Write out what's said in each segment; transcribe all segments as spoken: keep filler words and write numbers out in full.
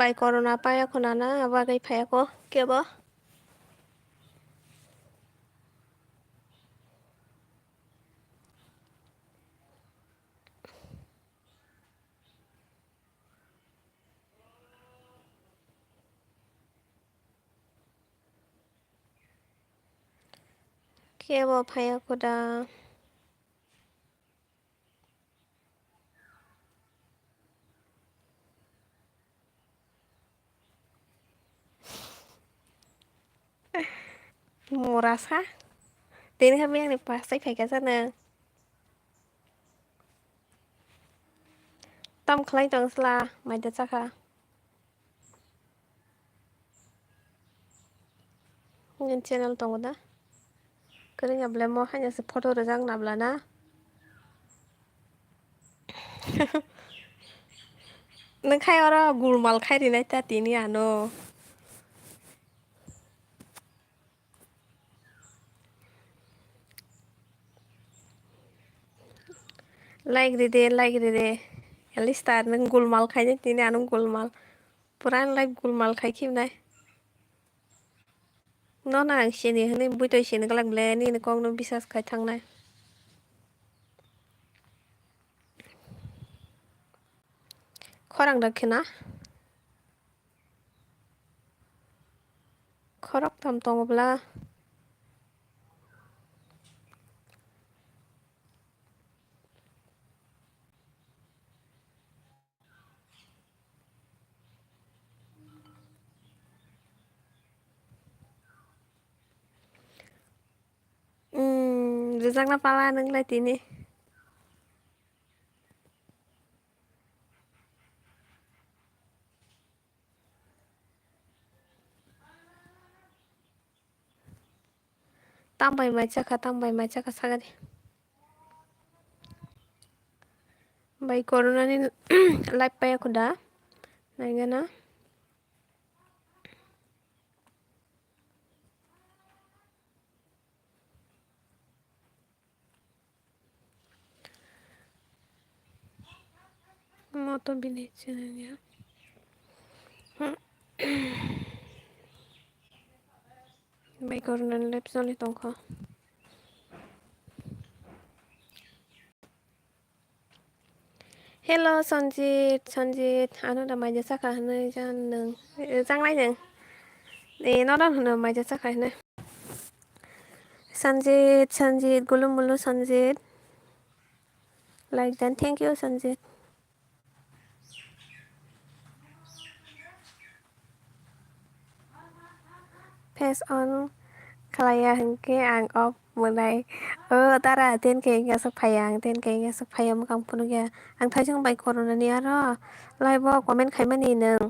Bai corona paya khuna na, abagwi phaya kho kebo. Kebo phaya kho da. Mora sa. Tini khe biyang ni pass tei phaikha sa nwng. Tam khlai tong sla, mai da chakha. Nini channel tongo da? Kwrwngya belai mo haino se photo rwjak na bla na? Nwng khai oro gulmal khai rinai ta tini ano. Like ride, like ride. Alistar nwng gulmal khainai tini ano gulmal. Pura life gulmal khai khibnai. Nono ang sini hwnwi buitwi sini glak ble nini kokno bisas khai thangnai. Khorang rok khena. Khorok tam tongo bla. Umm, rwjakna pala nwng lai tini. Tambai mai chakha, tambai mai chakha sagadi. Bai corona ni life paya khuda. Naigana. Moto bini channel ya. Bai corona ni life choli tongkha. Hello Sanjit, Sanjit, ano da maija saka hwnwi jan nwng, eh, changlai nwng. Eh, nodan hwno maija saka hwnwi. Sanjit, Sanjit, gulu mulu Sanjit. Like dan, thank you Sanjit. Face on khlaiya hwnkhe ang off mwnai. O tara, ten K wngya sok phaiya ang, ten K wngya sok phaiya, mwkhang phunukya. Ang thaisung bai corona ni aro live o comment khaimani nwng.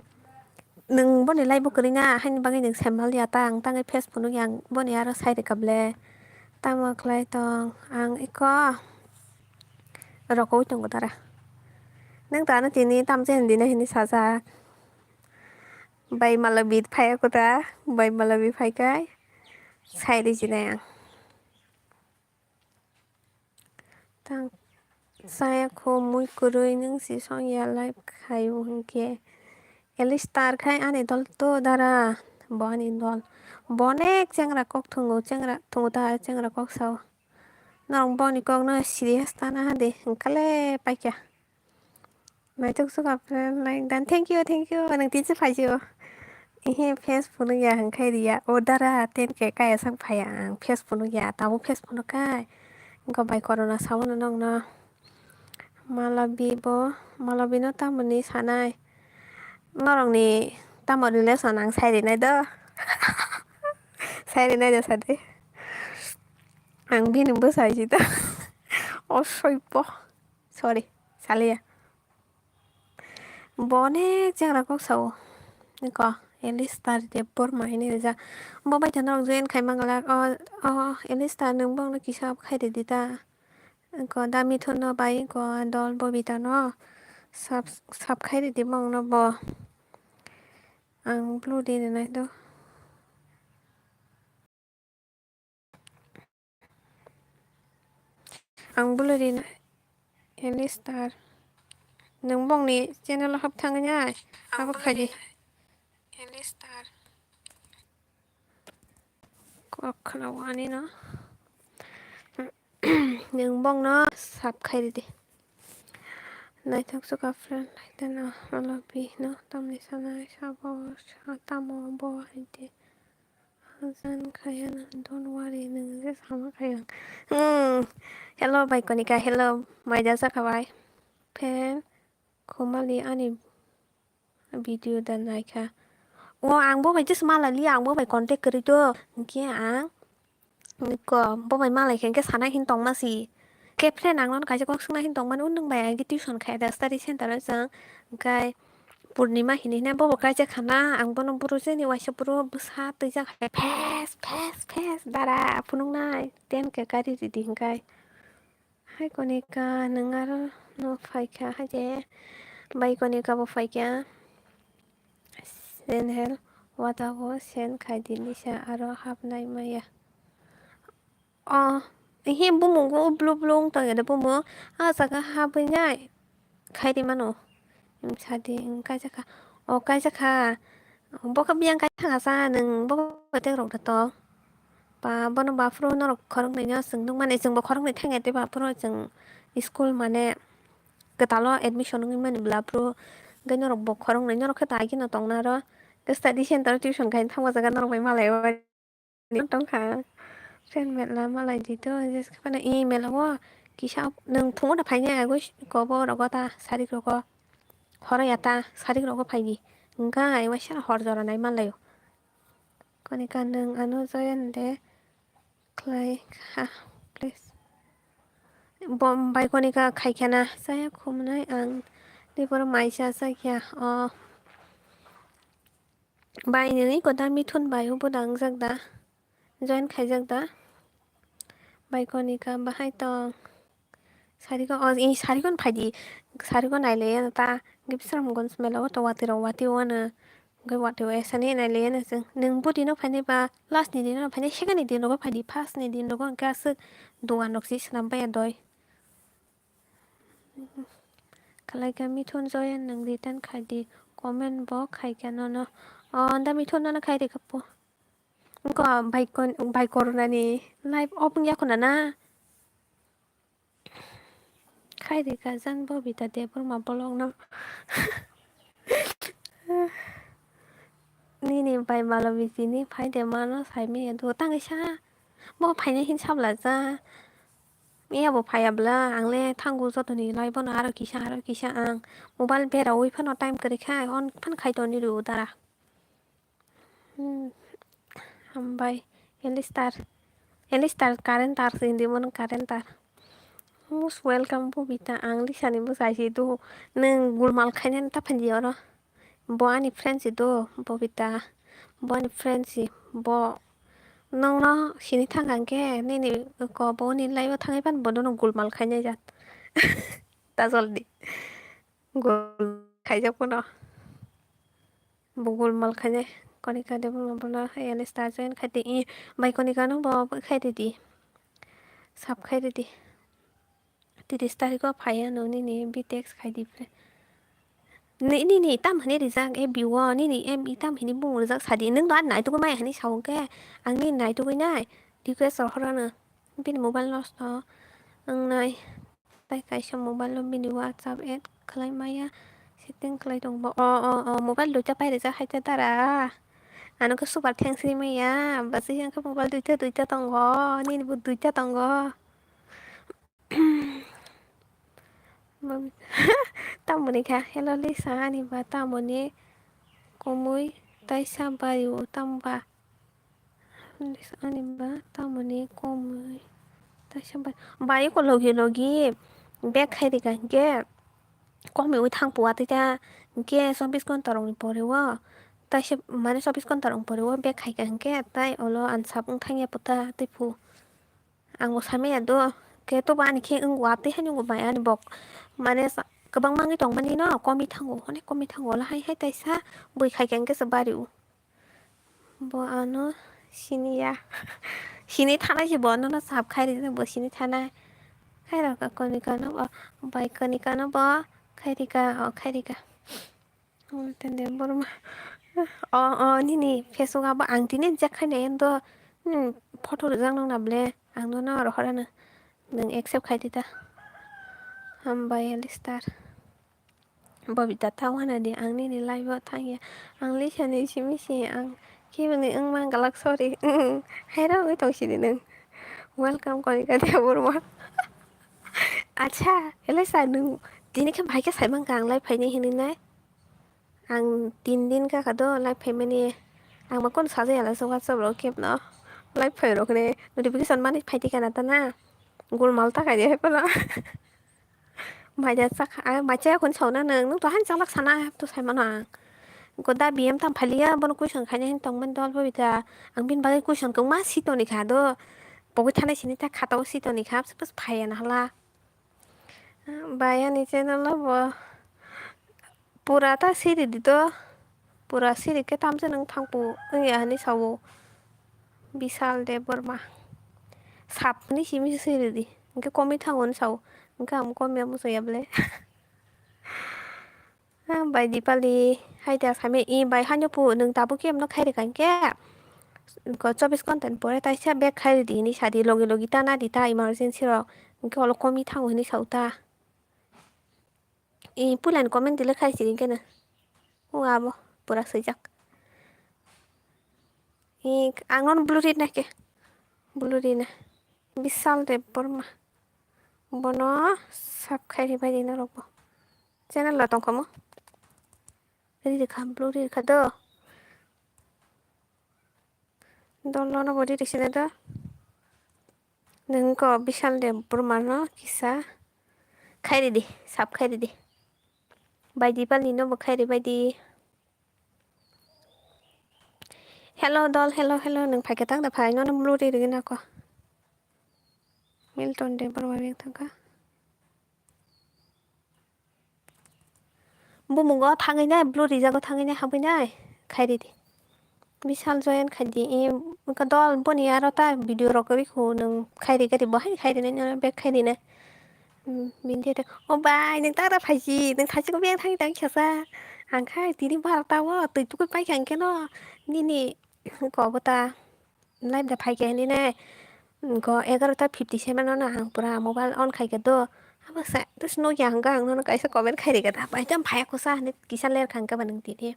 Nwng boni live o kwrwi na, haini bagwi nwng saimanliya ta, ang tangwi face phunukya, ang boni aro sai rwkha ble. Tamo khlai tong ang eko rokoui tongo tara. Nwng ta ano tini tamse hindi na hindi sajak. Bai malobi phai ako ta, bai malobi phai kai sai rijinai ang. Tang saya kho mui kwrwi nwng si song ya live khai o hwnkhe. Alistar khai ani dol to dara, bo ani dol. Bo onek chengra kok thwngo, chengra thwngo ta, chengra kok sao. Norok boni kokno serious tana hade, hwnkhe le paikha. Naitok suka friend like dan. Thank you, thank you. Nang tini se phaisio. Ihe face phunukya hwnkhe riya. O dara ten K kaya sak phaiya ang. Face phunukya. Tabuk face phunuk kai. Wngkha bai corona sabono nokno. Malabi bo, Malabi no tamoni sanai. Norokni tamo relation ang sai rinai do. Sai rinai do sadi. Ang bini bwsai si do. Osoipo. Sorry, saliya. Bo onek chengra kok sao. Niko, Elistar Debbarma hinwi rijak. Bo bai tano join khai manglak. O, o, Elistar, nwng bongno kisa khai ridi ta. Ko da Mithun no bai ko dol Bobita no sub, sub khai ridi bongno bo. Ang blue di rinai do. Ang blue rinai. Elistar. Nwng bongni channel o hap thangwi nai. Abo khai di. Elistar. Kok khna wani no. Nwng bongno sub khai ridi. Naithok suka friend laiteno malobi no tamni sanai sabo sa tamo bo haide. Hajan khaya no don't worry nwng je sama khaya. Hmm. Hello bai Konika, hello maida saka bai. Fan khumali ani video da naikha. O ang bo bai just malai li, ang bo bai contact kwrwi to. Hinkhe ang ko bo bai malai khe hinkhe sanai hin tongma si. Khe friend ang nono kaisa kok swngna hin tongmani, o nwng bai ang khe tuition khai da study center o chwng. Hinkhe Purnima hini hini bo bo kaisa khana, ang bono buro jeni waisa buro bwsa twijak hai phes phes phes dara phunuknai ten khe kari ridi hinkhe. Hai Konika, nwng aro no phaikha, hai je bai Konika bo phaikha. Sen hel, wata bo sen khai di nisa aro hapnai maya. O, he bumung o blue blue wng tong ya de bumung. A jaga habwi nai khai di mano. Sadi wng kaisa kha. O kaisa kha. Bo khe biyang kai thanga sa nwng bo bai tek rok da to. Ba bono baphuru norok khoroknwi no chwng nukmani, chwngbo khoroknwi thangya tei baphuru chwng school mane kwtalo admission wngwi mani bla phuru hwnkhe norok bo khoroknwi norok khe to agino tongna aro khe study center o tuition khaina thangma jaga norok bai malai o tongkha. Friend mela malai di to jeska phano email o kisa nwng phungo da phainai agoi kobo rogo ta sarik rogo horo ya ta sarik rogo phaidi wngkha ai waisa hor jora nai malaio. Konika nwng ano join de khlai kha, please. Bom bai Konika khai khana chaya khumnai ang tei borok maisa chakya o. Bai nini kota Mithun bai o bo dangjak da, join khaijak da. Bai Konika bahai tong. Sariko, o, i sariko no phaidi, sariko nailaiya ta, gibsram gon smela o to watwi rok watwi o ano, hwnkhe watwi o esani nailaiya no chwng. Nwng budi no phainai ba, last ni dino phainai, second ni dino phaidi, first ni dino hwnkhe aswk dogan rok si swnam baiya doi. Kalaika Mithun Joyan nwng return khaidi, comment bo khaikha nono. O, da Mithun nono khairikha po. Wngkha bai kon-, bai koronani live off wngya khuna na? Khairikha jan Bobita Debbarma vlog no. Nini bai malo bisini phaide mano saimanya do tangwi sa. Bo phainai hin sabla ja. Iya bo phaya bla, ang le thango jotoni lai bono aro kisa, aro kisa ang mobile beraui phano time kwrwi kha, on phan khai toni ru dara. Hmm. Hambai, Elistar. Elistar current tar se hindi bono current tar. Most welcome Bobita, ang Lisa ni bwsai si do. Nwng gulmal khainani ta phanji oro. Bo ani friend si do, Bobita. Bo ani friend si, bo. Nwng no sini thang kha khe, nini ko bo ni live o thangwi phan bo no gulmal khainai jat. Ta joldi. Gul khaijak phano. Bo gulmal khainai. Konika de bono bono hai ani star join khai di. I, bai Konika no bo khai di di. Sub khai di di. Tiris tariko phai ano nini B text khai di pre. Ni, nini tam hini rijak F B o, nini M E tam hini bung rijak sadi. Nwng do ar naitugwi maya hini sao hwnkhe. Ang nini naitugwi nai. Request rok horano. Bini mobile nosto. Ang nai. Tai kaisa mobile o bini WhatsApp add khlai maya, setting khlai tong bo. O, o, o, mobile duita pai rijak hai ta dara. Ano khe super thanks ri maya, bwswk yang khe mobile duita, duita tongo, nini bo duita tongo. Tamoni kha, hello Lisa, ani ba tamoni komui taisa bai o tamo ba. Ani ba tamoni komui taisa bai. Bai ko logi logi bag khai rika hinkhe komi ui thang puwa tei ta hinkhe chobbish ghonta rokni pore o Taisa mane chobbish ghonta rok pore o bag khaika hinkhe tai olo unsub wng thangya puta tei phu. Ang bo samaya do, khe tobo ani khe wng wa tei haino wng bai ani bok. Mane sa-, kwbang mangwi tongmani no, komwi thango, onek komwi thango, ola hai hai taisa bui khaika hinkhe se bari o. Bo ano siniya. Sini thanai se bo ano no sap khai rijak bo sini thanai. Khai rok koni kano bo, bai koni kano bo, khai rika, o khai rika. Tende borma. O, o, nini Facebook abo ang tini jak khai nai do. Hmm, photo rijak nang na ble. Ang no na rohor ano. Nang accept khai di ta. Hambai Alistar. Bobita ta wana di ang nini live o thangya. Ang lisani simi si ang kibini wng man galak sorry. Hai rok wngwi tong sini nang. Welcome Konika Debbarma. Acha, elai sa nung tini khe bahai khe sai mankha ang live phainai hinwi nai. Ang tin din kha kha do live phaimani. Ang ma kon sajai ala se WhatsApp rok kebno. Live phai rok ne notification mani phai tikha na ta na. Golmal ta kha di hai pala. Maja chak, ah, macha khon sauna nang, nung to han chalak sana to sai mano ang. Ko da B M tam phaliya, bono question khaina hin tong man dol bo bita. Ang bin bagwi question kong ma si toni kha do. Pogwi thanai sini ta khata o si toni kha, bas phaya na hala. Bai ani channel o bo pura ta siri di to. Pura siri khe tamsa nang thangpu wngya hinwi sao. Bishal Debbarma. Sapni simi siri di. Hwnkhe komwi thango hinwi sao. Hwnkhe ang komya muchungya ble. Ah, bai Dipali. Hai da samya i bai hanyo pu nwng tabuk khe emno khairi kha hwnkhe. Ko chobbish ghonta ni pore taisa bag khairi di hinwi sadi logi logi ta na di ta emergency rok. Hwnkhe olo komwi thango hinwi sao ta. I puila ni comment delete khai siri kena. O abo pura swijak. I ang non blue ri na ke. Blue ri na. Bishal Debbarma. Bono sap khai ri bai di norok bo. Channel la tong kha mo. Ri ri kha blue ri kha do. Dol lono body risina da. Nung ko Bishal Debbarma no kisa khairi di, sap khairi di. Bai Dipali no bo khairi bai di. Hello dol, hello, hello, nung phai khe tang da phai, nono blue ri ri na ko. Milton Debbarma beng thang kha. Bumungo thangwi nai, blue rijago thangwi nai, habwi nai, khairi di. Bishal join khai di, e, wngkha dol boni aro ta video rok kwrwi khu nwng khairi gari bo hai khairi nai, nang bag khairi nai. Hmm, bini de, o bai, nwng ta da phaisi, nwng thaisiko beng thangwi tang khasa. Ang khai tini barota o, twi tukui paikha hwnkhe no, nini ko bo ta. Live da phaikha hinwi nai, go egarota fifty seven o no ang pura mobile on khaikha do. Abo se, tus nukya hwnkha ang nono kaisa comment khairikha da. Bai tamo phaiya kusa hinwi kisa lerkha hwnkha ba nwng tini.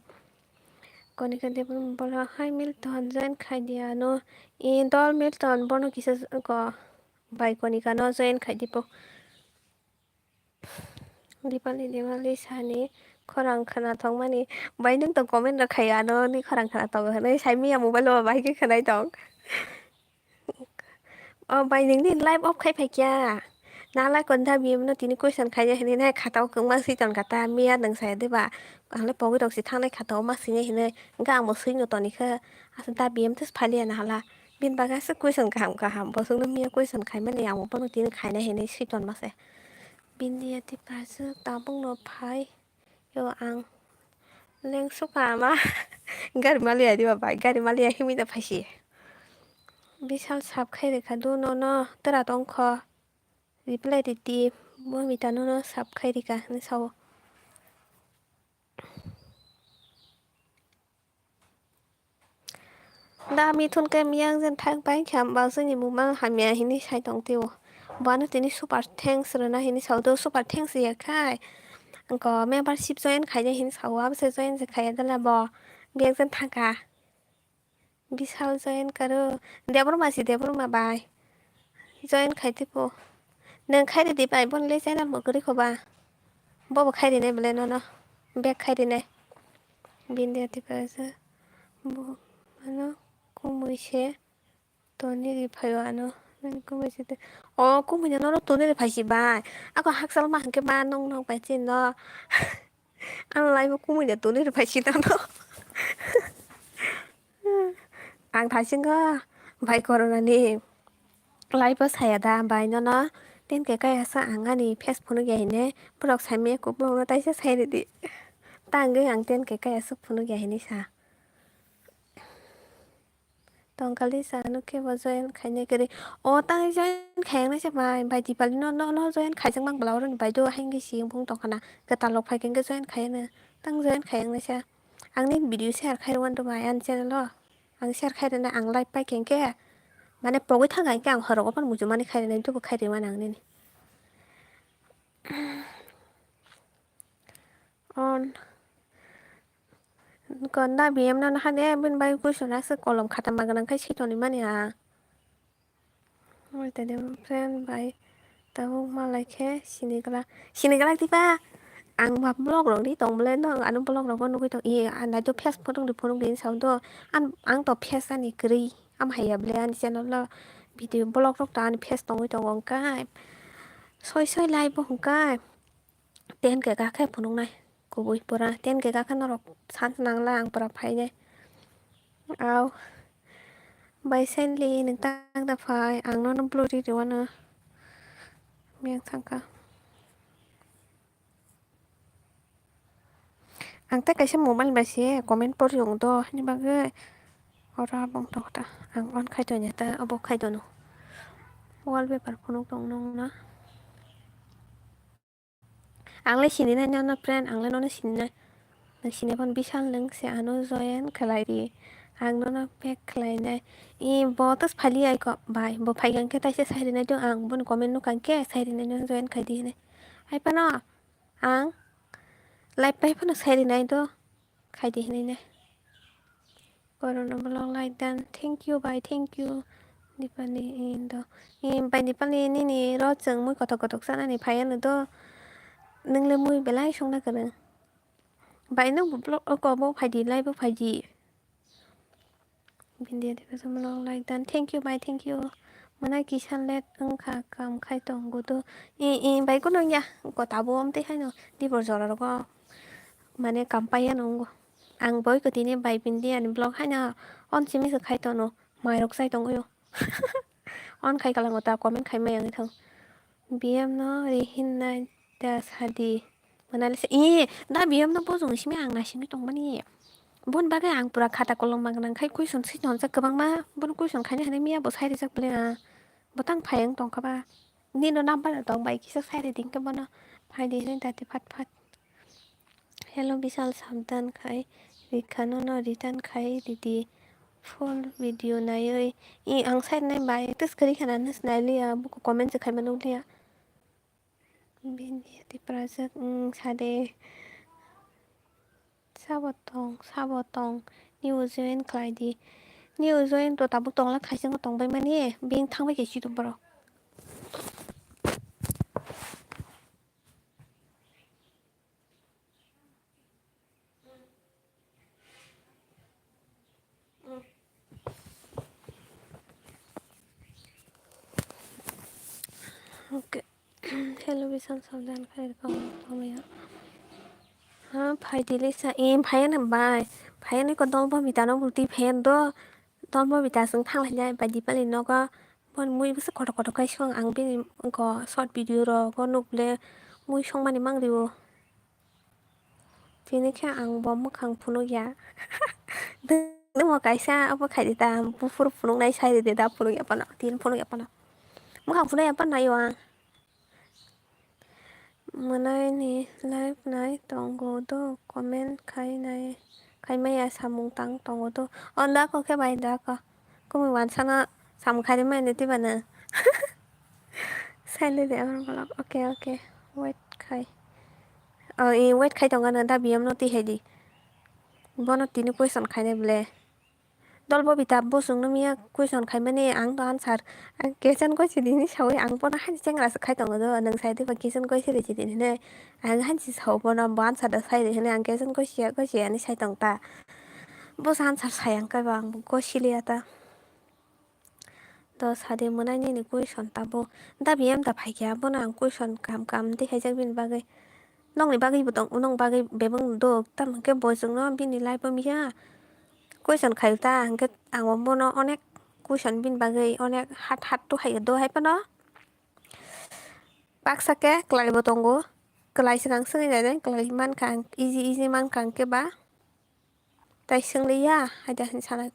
Konika Debbarma bola hai Milton join khai di ano. E dol Milton bono kisa go bai Konika no join khai di po. Dipali Dipali sani khorang khwnathokmani bai nwng tong comment rok khai ano ni khorang khwnathok hinwi sai manya mobile o bahai khe khwnai tong. O bai nwng ni live off khai phaikya. Na lai konda biyem no tini question khaina hinwi nai khata o kwbangma swi tong kha ta miya nwng sai diba. Ang le pogwi rok si thangnai khata o ma swinai hinwi hwnkhe ang bo swino toni khe aswk da biyem tei phaliya na hala. Bini bagwi aswk question kaham kaham bosongno miya question khaimani ang bo bono tini khaina hinwi swi tonma se. Bindia Tiprasa tabukno phai yo ang lengsuka ma gari maliya diba bai gari maliya himwi da phaisi. Bishal sap khai rikha do nono tera tongkho reply riti bo mita nono sap khai rikha hinwi sao. Da mithun khe miyang jen thang pai kha, ba chwngni muma hamya hinwi sai tong tio. Bono tini super thanks rwna hinwi sao do, super thanks ya khai. Angko membership join khaina hinwi sao, abo se join se khaiya dala bo. Biyang jen thangkha. Bishal join karo. Debbarma si Debbarma bai. Join khai tipo. Nwng khai ridi bai, bono le channel bo kwrwi kho ba. Bobo khai rinai bwle nono. Bag khai rinai. Bindia Tiprasa. Bo ano kumui se toni ri phaio ano. Nini kumui se te. O kumui no nono toni ri phaisi bai. Ako hakchal ma hwnkhe ba nong nong bai chini no. Ang lai bo kumui no toni ri phaisi nono. Ang thaisingo bai corona ni live o saya da bai nono ten K kaya sa ang ani face phunuk ya hine borok saimaya kuk borok no taisa sai ridi. Tangwi ang ten K kaya sa phunuk ya hine sa. Tongkali sa ano khe bo join khainai kwrwi. O tangwi join khayang naisa bai bai Dipali no no no join khaijak mang bwla oro ni bai do haini si bung tongkhana kwtal rok phai khe join khayana tang join khayang naisa. Ang ni video share khai rwmani rw bai ani channel o. Ang share khai rwna ang live pai khe hwnkhe mane pogwi thang kha hwnkhe ang horok opan muchung mani khai rwnai dubu khai rwmani ang nini. On. Konda B M no naha de bini bai kuisuna se kolom khata magwnang khai si toni mani ha. Oi tede friend bai tabuk malai khe sini glak sini glak diba. Ang ba vlog rok di tong bole no ano vlog rok bo nugui tong i anai to face phunuk di phunuk di sao do. Ang to face ani kwrwi am haiya bole ani channel o video vlog rok to ani face tongwi tongo hwnkhe soi soi live bo hwnkhe. Ten K kha khe phunuknai kubui pura ten K kha khe norok sansa nangla ang pura phainai. Au bai sainli nwng tang da phai ang nono blurry rwano miyang thangkha. Ang tei kaisa mobile bai se comment pori wng do hini bagwi oro abong tong ta ang on khai tonya ta obo khai tono wallpaper phunuk tong nong na. Ang le sini nai nono friend, ang le nono sini nai. Nang sini phone bisal nang se ano join khlai di. Ang nono back khlai nai. I bo tos phali ai ko bai, bo phai kang khe taisa sai rinai do ang, boni comment no kang khe sai rinai no join khai di hinai. Ai pano ang live pai phano sai rinai do. Khai di hinai nai. Corona vlog like dan. Thank you bai, thank you. Dipali indo. Em, bai Dipali nini ro chwng mui kothok kothok chanani phai ano do. Nung le mui belai songna kwrwng. Bai nung bo vlog o kobo phai di, live o phai di. Bindia Dipali vlog like dan. Thank you bai, thank you. Mwnai kisa late wngkha, kam khai tongo do. E, e, bai kono ya, ko tabo amtwi haino dibor jora rogo. Mane kam paiya nungo. Ang boi ko tini bai bindi ani vlog haino on simi se khai tono, mai rok chai tongo yo. On khai kalango ta comment khai mai ang thang. B M no ri hinna da sadi. Monalisa, ee, da B M no bojong simi ang naisingwi tongmani. Bon bagwi ang pura khata kolom magwnang khai question si tonjak kwbangma. Bon question khaina hinwi miya bo sai rijak bole ang. Bo tang phai ang tongkha ba. Nino number tong bai kisa sai ri ding khe bono. Phai di hinwi dati phat phat. Hello Bishal, sabdan khai rikha nono return khai ridi. Full video naiwi. I ang side nai bai tis kari khana nis nai liya buku comment se khai manu liya. Bini ati prajak wng sade. Sabo tong, sabo tong. New join khlai di. New join to tabuk tongla khaising tong bai mani. Bing thang bai khe si borok. Okay. Hello, Bisan Sabdan khai kong kong ya. Ha, phai di lisa. Em, phai na bai. Phai ni ko dol bo bita no buti phen do. Dol bo bita sung thang lai jai bai di pali nogo. Bon mui bwswk kotor kotor khai song ang bini wngkha short video rogo nukle mui songmani mangrio. Tini khe ang bo mwkhang phunukya. Nwng bo kaisa obo khaidi ta buphuru phunuknai sai ridi da phunukya phano tini phunukya phano. Mwkhang phunukya phano naio ang. Mwnaini live nai tongo do, comment khainai, khaimaya samung tang tongo do. O dako khe bai dako. Kumui wansano samung khairi mani tibana. Sailede amar bolok. Okay, okay. Wait khai. O, i wait khai tongano da B M no twi hai di. Bono tini question khainai ble. Dol bobita bo chwngno miya question khaimani ang to answer. Ang question question hini sawi ang bono hani chengra se khai tongo do, nwng sai diba question question rw chini hinwi. Ang hani sao bono bo answer da sai rw hinwi ang question question question ani sai tong ta. Bo se answer sai ang kaiba ang bo siliya ta. To sadi mwnai nini question tabuk. Da B M da phaikha bono ang question kam kam tei khaijak bini bagwi. Nokni bagwi bo tong, nok bagwi bebak dok, tamo khe bo chwngno bini life o miya. question khaio ta, hwnkhe ang bo bono onek question bini bagwi onek hard hard to khaio do hai phano. Baksa khe kwlai bo tongo, kwlai swkang swngwi nainai, kwlai mankha ang, easy easy mankha ang khe ba, tai swngli ya hai da hinwi sanai.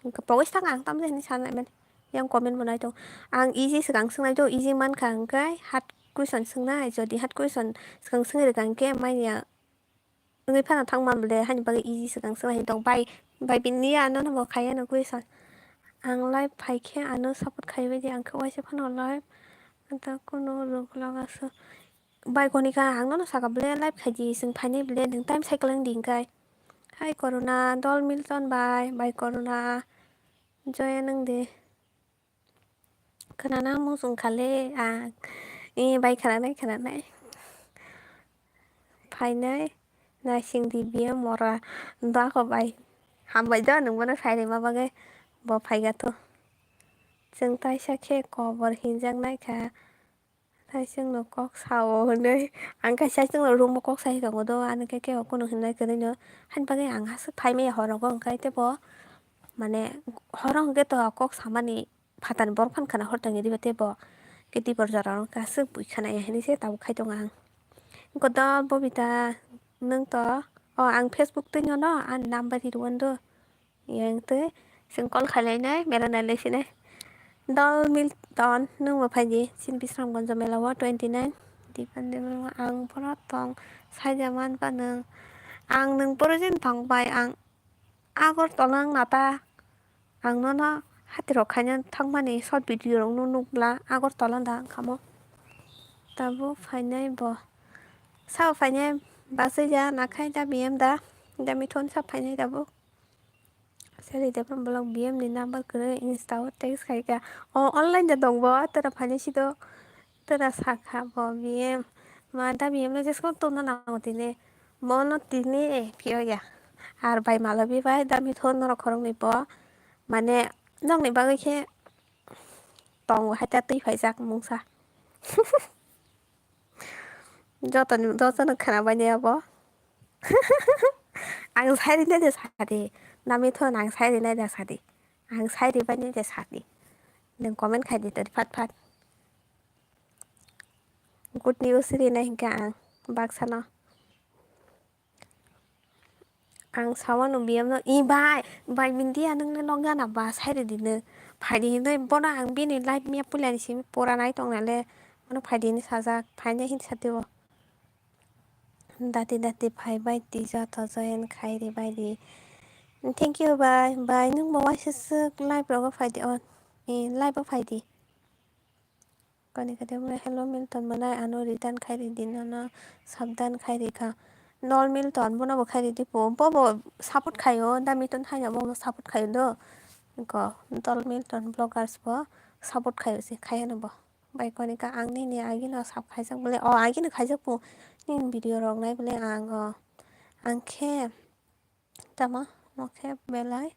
Hwnkhe pogwi swkang ang tamni hinwi sanai mani, yang comment bo nai tongo. Ang easy swkang swngnai do, easy mankha hwnkhe hard question swngnai, jodi hard question swkang swngwi rwkha hwnkhe manya wngwi phano thang man bwle, haini bagwi easy swkang swkang hai tong bai, bai bini ya ano no bo khai ano question. Ang live phai khe ano support khai bai di, ang khe waisa phano live ta kuno rwgwlak aswk. Bai Konika, ang nono saka bwle live khai di, chwng phainai bwle, nwng time cycle wng di hwnkhe. Hai Corona, Dol Milton bai, bai Corona, join wng di. Khwnana muchung khale ang. E, bai khwnanai, khwnanai. Phainai, naising di biya mora dako bai. Hambai do, nwng bono sai rima bagwi bo phaiga to. Chwng taisa khe kobor hinjak naikha. Tai chwngno kok sao hwnwi. Ang kaisa chwngno room o kok sai tongo do, ano khe kebo kunu hwnwi kwrwino. Haini bagwi ang aswk phai maya horogo, hwnkhe teibo mane horo hwnkhe to kok samani phatani borok phano khwna hor tongwi diba teibo. Khe dibor jora o aswk bui khwnaya hinwi se tabuk khai tongo ang. Godol Bobita, nwng to, o ang Facebook twi nono ani number ri rwon do. Yang twi chwng call khailai nai, mela nailai sinai. Dol Milton, nwng bo phai di, chini Bisramganj mela o twenty nine. Dipan di ang phoro tong, saija man ba nwng. Ang nwng phoro jin tong bai, ang Agartala wng nata. Ang nono hati rok khaina thangmani short video rok no nukla, Agartala da wngkha mo. Tabuk phainai bo. Sao phainai, bachai ya, nakhai da B M da, da mithon sa phainai tabuk. Sari Debbarma vlog B M ni number kwrwi Insta o text khai kha. O online da tong bo, tara phani si do, tara sakha bo B M. Ma da B M no jesko tongna nango tini. Bono tini phiyo ya. Ar bai Malabi bai da mithon norok khoroknwi bo. Mane nokni bagwi khe tongo hai ta twi phaijak mungsa. Joto ni, joto no khwna bai ni abo. Ang sai rinai de sadi. Nami tho nang sai rinai de sadi. Ang sai ri bai ni de sadi. Nang comment khai di to phat phat. Good news rinai hinkha ang baksa no. Ang sawano B M no, "I bai, bai Bindia, nwng le nok gana ba, sai rw di nw." Phai di hinwi bono ang bini live map puilani simi pura nai tong nai le, bono phai di hinwi sajak, phainai hinwi sati o. Dati dati phai bai di, joto join khai ri bai di. Thank you bai, bai nwng bo waisa swk live rogo phai di o, i live o phai di. Kani kade mwnai, "Hello Milton mwnai, ano return khai ri di, nono sabdan khai ri kha." Dol Milton bono bo khai ri di po, bo bo support khai o, da Milton hai no bo bo support khai o do. Ko Dol Milton vloggers bo support khai o se khai ano bo. Bai kani ka ang nini agi no sub khaijak bole, o agi no khaijak po, nini video rok nai bole ang o. Ang khe Tamo, mo khe belai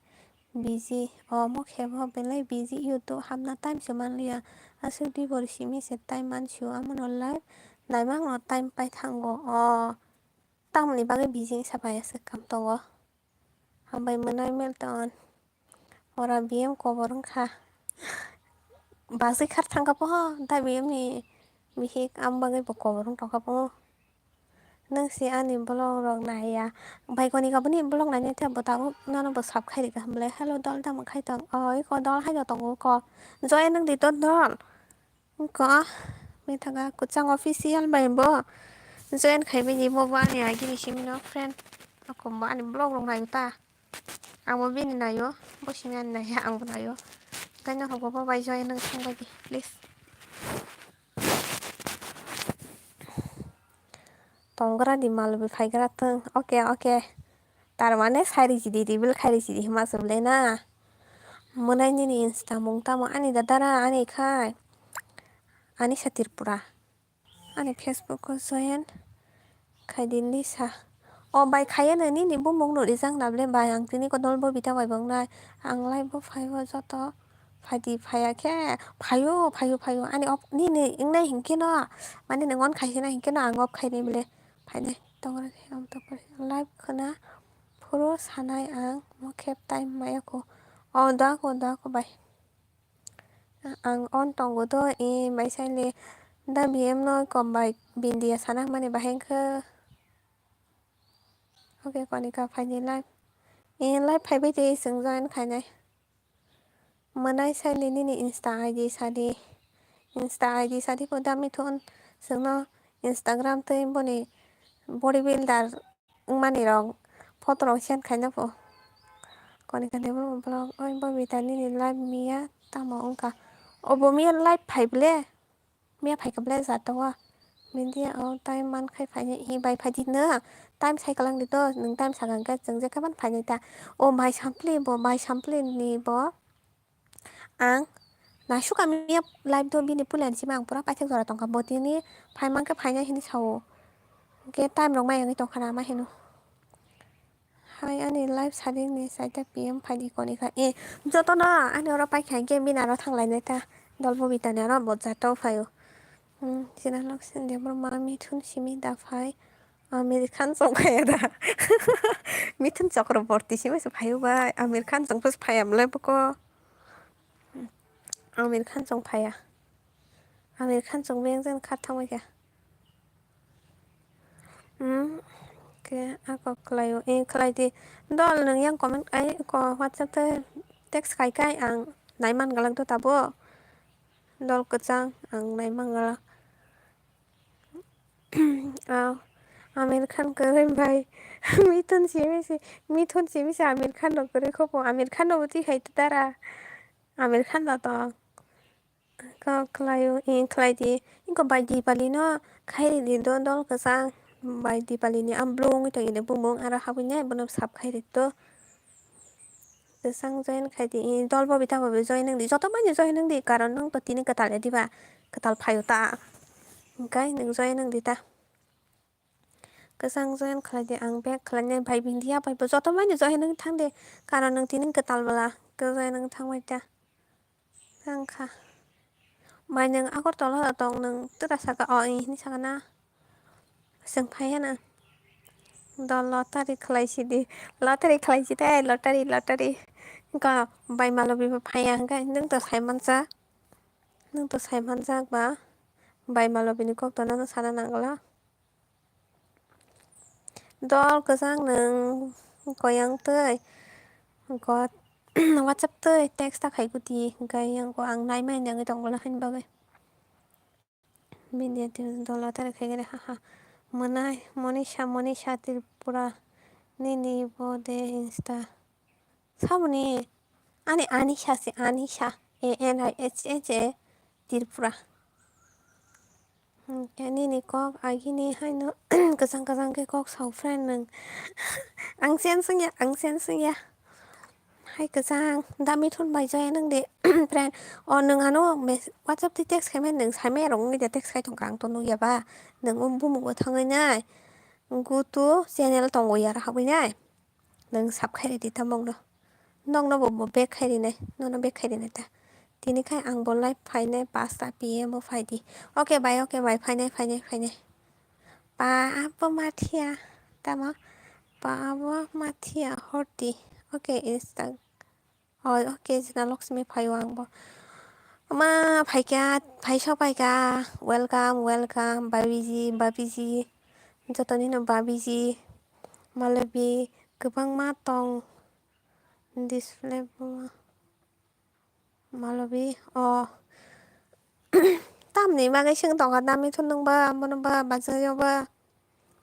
busy. O, mo khe bo belai busy, YouTube hamna time se manliya. Aswk dibor simi se time mansio, amono live naimano time pai thango. O, tamoni bagwi busy wngsa pai aswk kam tongo. Hambai mwnai Milton. Ora B M kobor wngkha. Bachwi khar thangkha po, da B M ni bihik, am bagwi bo kobor wng tongkha po. Nwng se ani vlog rok naiya. Bai koni kaboni vlog nainai tei bo tabuk nono bo sub khai rikha hwnle. Hello dol, tamo khai tong? O iko dol hai no tongo ko. Join wng di to dol. Ko Mithaga Kwchang Official bai bo join khai bai di, bo bo ani agini simi no friend. Ako bo ani vlog rok nai ta. Ang bo bini naio, bo simi ani naiya, ang bo naio. Tei norok bo bo bai join wng thang bai di, please. Tongra di mal bo phaigra thung. Oke, oke. Tar mane sai ri chidi, reveal khai ri chidi hima se bwle na. Mwnai nini Insta mung tamo ani da dara ani khai. Anisa Tripura. Ani Facebook o join khai di Lisa. O bai khaiya no nini bumung no rijak na bwle bai, ang tini kodol bo bita bai bo wngnai. Ang live bo phai o joto. Phaidi phaiya khe, phaio, phaio, phaio. Ani off, nini wngnai hinkhe no, mane nwng on khai hinai hinkhe no ang off khainai bwle. Phainai, tongra khe, am tokra khe. Live khwna phuru sanai ang Mo khe time maya ko. O da ko, da ko bai. Ang on tongo do, e bai saile da B M no kom bai bindia sana mani bahai khe. Okay, Konika phaini live. E live phaibai de, chwng join khainai. Mwnai saile nini Insta I D sadi. Insta I D sadi bo da Mithun, chwngno Instagram tei boni body builder wngmani rok photo rok send khaina pho. Konika Debbarma vlog, oi Bobita nini live miya tamo wngkha? Obo miya live phai ble? Miya phai kha ble jat o? Media o time man khai phainai hi bai phai di no? Time sai kwlang di to, nwng time sakang khe chwng je khe man phainai ta. O bai sampli bo, bai sampli ni bo. Ang naisuk kami ya live do bini puila ni simi ang pura paithak jora tongkha, bo tini phai mankhe phainai hinwi sao. Hwnkhe time rok maya wngwi tongkha na ma hino. Hai ani live sading ni saita P M phaidi Konika. E, jotono ani oro paikha hwnkhe bini aro thanglainai ta. Dol Bobita ni aro bo jata o phaio. Hmm, China Loksin Debbarma Mithun simi da phai. Amir Khan chong phaiya da. Mithun Chakraborty simi se phaio bai. Amir Khan chong phai amlai boko. Amir Khan chong phaiya. Amir Khan chong beng jen kha thangbai kha. Hmm, ke ako khlaio, e khlai di. Dol nwng yang comment ai ko WhatsApp te text khai kai ang nai man galak do tabo. Dol kwchang ang nai man galak. Ah, Amir Khan kwrwi bai. Mithun simi se, Mithun simi se Amir Khan no kwrwi khopo. Amir Khan no bwtwi khai tara. Amir Khan no tong. Kok khlaio, e khlai di. Iko bai Dipali no khai ri di do, dol kwchang. Bai Dipali ni amblung wngwi tongwi de bumung aro habwi nai bono sap khai ri do. Kwchang join khai di, e dol bo bita bo join wng di. Joto manya join wng di, karon nwng to tini kwtal ya diba? Kwtal phaio ta. Hwnkhe nwng join wng di ta. Kwchang join khlai di, ang back khlainai bai bindia bai bo joto manya join wng thang de. Karon nwng tini kwtal bwla, kwchang join wng thang bai ta. Thang kha. Bai nwng Agartala tong nwng tata saka o, e hini saka na. Chwng phai hana. Do lottery khlai si di. Lottery khlai si tei, lottery, lottery. Wngkha bai Malobi bo phai ya hwnkhe nwng to sai manjak. Nwng to sai manjak ba. Bai Malobi ni kok to nono sana nangla. Dol kwchang nwng koyang twi, God, WhatsApp twi text ta khai kuti, hwnkhe yang ko ang nai mai nangwi tongla haini bagwi. Media team dol lottery khai gede, ha ha. Mwnai, Monisha, Monisha Tripura, nini bo de Insta. Saboni, ani Anisha se, Anisha, A N I H H A, Tripura. Hwnkhe nini kok agini haino kwchang kwchang khe kok sao friend nwng. Ang chen swngya, ang chen swngya. Hai kwchang, da Mithun bai join wng di, friend. O nwng ano mes-, WhatsApp twi text khai mani, nwng sai maya rok wngwi da text khai tongkha, ang to nukya ba. Nwng o bumung bo thangwi nai. Go to channel tongo yar habwi nai. Nwng sub khai ridi ta mokno. Nokno bo, bo back khai rinai. Nono back khai rinai ta. Tini khai ang bo live phainai pasta P M o phaidi. Okay bai, okay bai. Phainai, phainai, phainai. Pa abo mathiya. Tamo? Pa abo mathiya horti. Okay, Insta. Oi, okay, Jina Lakshmi phaio ang bo. Ama phaikha, phaisok phaikha. Welcome, welcome, Babiji, Babiji. Jotonino Babiji. Malobi kwbangma tong. Display bo. Malobi, o. Tamni bagwi swng tongkha, da Mithun nwng ba, bono ba, bachai rok ba.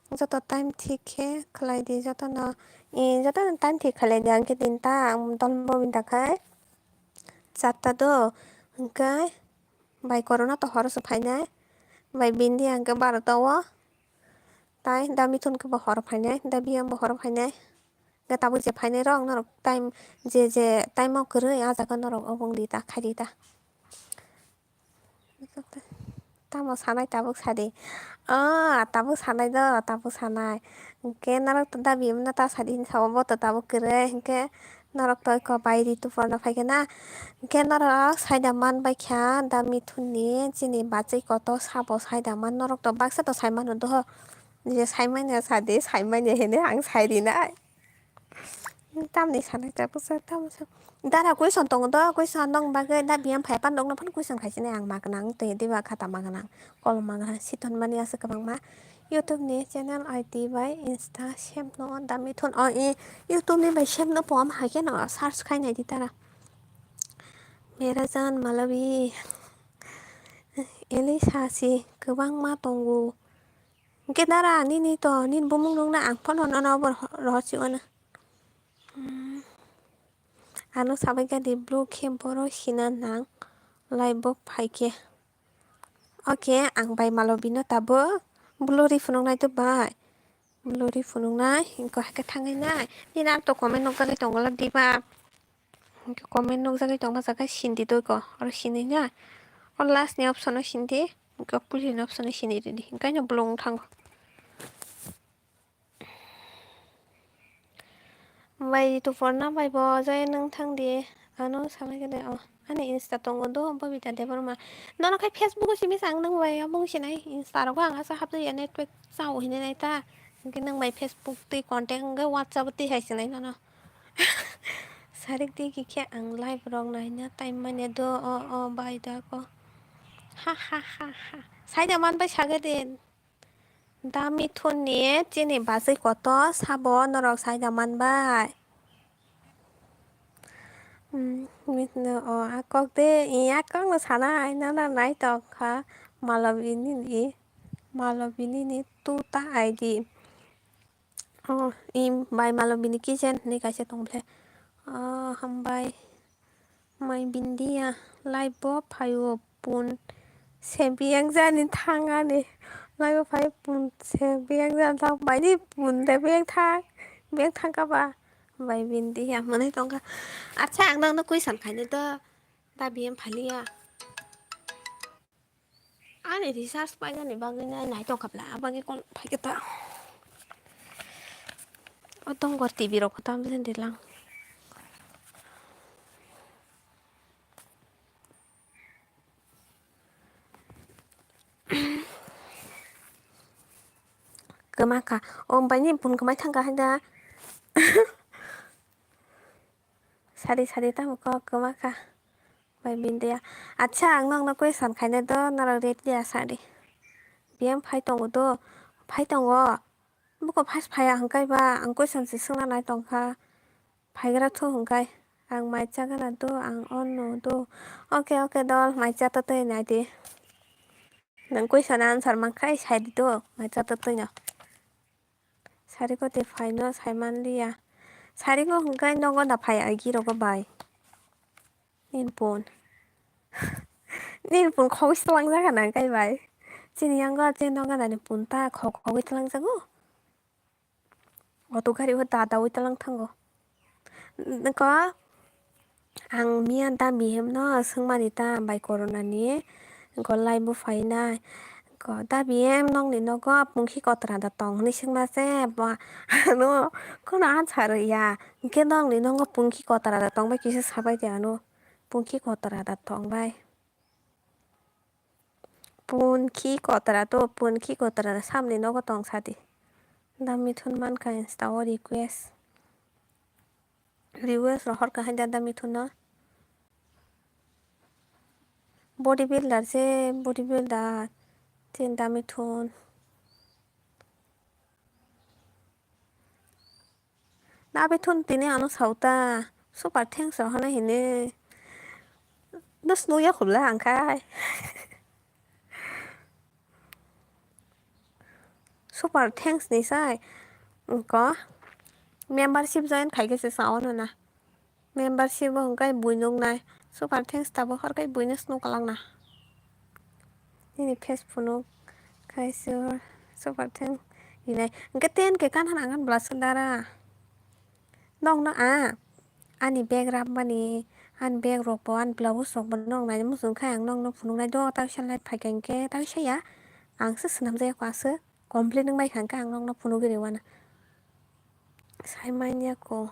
Joto time thik khe khlai di, jotono, e, jotono time thik khlai di, ang khe tinta, ang dol bo binta khai charta do, hwnkhe bai corona to horo se phainai, bai bindi ang khe barota o, tai da Mithun khe bo horo phainai, da Biyang bo horo phainai, hwnkhe tabuk je phainai rok norok time, je je time o kwrwi, ah jaga norok obo wng di ta, khai di ta. Tamo sanai tabuk sadi. Ah, tabuk sanai do, tabuk sanai. Hwnkhe norok to dabi wngna ta sadi hinwi sabo, bo to tabuk kwrwi. Hwnkhe norok to eko bai ri tuporno phaikhe na. Hwnkhe norok saida man baikha da Mithunni chini bachai kotor sabo saida man. Norok to baksa to sai mano doho. Je sai manya sadi, sai manya hinwi ang sai rinai. Tamni sanai tabuksa, tamsa. Dara question tongo do, question nong bagwi da biyam phai pan nokno phano question khai sini ang ma gwnang, twi diba khata ma gwnang, kolom ma gwnang, siton mani aswk kwbangma. YouTube ni channel I D bai Insta same no da mithun o i YouTube ni bai same no pom hai khe no search khai nai di tara. Merajan Malawi, Elisa si kwbangma tongo. Hwnkhe dara nini to, nini bumung nukna ang phano nono bo rohor si wano. Hmm. Ano sabai kha di blue khe boro sina nang live bo phai khe. Oke, ang bai Malobino tabo blue ri phunuknai to bai. Blue ri phunuknai, hwnkhe haikhe thangwi nai. Nini ang to comment nukjagwi tongo la diba? Hwnkhe comment nukjagwi tongma jaga sindi doi ko, oro sindi nai. O last ni option o sindi, hwnkhe o puila ni option o sindi ridi. Hwnkhe no blue wng thango. Bai tu porna bai bo jai nang thang di. Ano samai kene o. Ani Insta tongo do Babita Debbarma. Nono khai Facebook o simi sang nang bai abong sinai Insta rogo ang asa hapjaya network chao hinwi nai ta. Hwnkhe nang bai Facebook twi contact hwnkhe WhatsApp twi hai sinai nono. Sarik di kikhe ang live rok naina time manya do o o bai da ko. Ha ha ha ha. Saida man bai saga din. Da Mithun ni chini bachwi kotor sabo norok saida man bai. Hmm, Mithun o a kok de, i a kok no sana ai nana nai tong kha Malabini ni, Malabini ni tuta I D. Oh, i bai Malabini kitchen hinwi kaisa tong bwle. Oh, hambai. Mai Bindia, live bo phaio pun se biyang jani thangani. Live bo phaio pun se biyang jani thang, bai ni pun de biyang thang, biyang thang kha ba? Bai Bindia, mwnwi tong kha. Acha, ang nang no question khainai do, da biyang phaliya. Ani recharge painani bagwi nai nai tong kha bla, abagwi call phai khe ta. O tongkor T V rok kwtam jani lang. Kwma kha. O bai ni bun kwmai thang kha hai da. Sari sari tamo kok kwma kha. Bai Bindia. Acha, ang nokno question khainai do, norok ready ya sadi. Biyang phai tongo do, phai tongo. Buko first phaiya hwnkhe ba, ang question se swngna nai tongkha. Phaigra thu hwnkhe. Ang mai chagana do, ang ono do. Oke, oke, dol, mai cha to twi nai di. Nang question answer mankha, sai di do, mai cha to twi no. Sari ko te phaino sai manliya. Sari ko hwnkhe nogo da phai agi rogo bai. Nini pun. Nini pun khogwi tlangjak nang kai bai. Chini yango chini nogo da ni pun ta khog khogwi tlangjago. Auto gari o da dawi tlang thango. Nokho ang miya da bihemno swngmani ta bai corona ni, nokho live bo phainai. Nokho da bihem nokni nogo pungkhi kotora da tong hinwi swngma se ba ano kheno answer rwya. Hinkhe nokni nogo pungkhi kotora da tong bai kisa sabai di ano. Pungkhi kotora da tong bai. Pun khi kotora to, pun khi kotora samni nogo tong sadi. Da Mithun mankha Insta o request. Request rohor kha hai da, da Mithun no. Body builder se, body builder. Chin da Mithun. Da Mithun tini ano sauta super thanks rohornai hinwi. Dos nukya khobla ang khai. Super thanks ni sai. Ko membership join khai khe se sao no na. Membership bo hwnkhe buino wngnai. Super thanks tabuk hor khai buino snow kwlangna. Nini face phunuk khai se super thanks rinai. Hwnkhe ten K kan hana ang bwla swk dara. Nokno a ani bag rabmani, ani bag rokbo, ani blouse rokbo nok naina muchung khai ang nokno phunuknai do, ta kisa live phaikha hinkhe ta kisa ya. Ang se swnamjak ya ko aswk complete wngbai kha hinkhe ang nokno phunugwi rwna. Sai manya ko.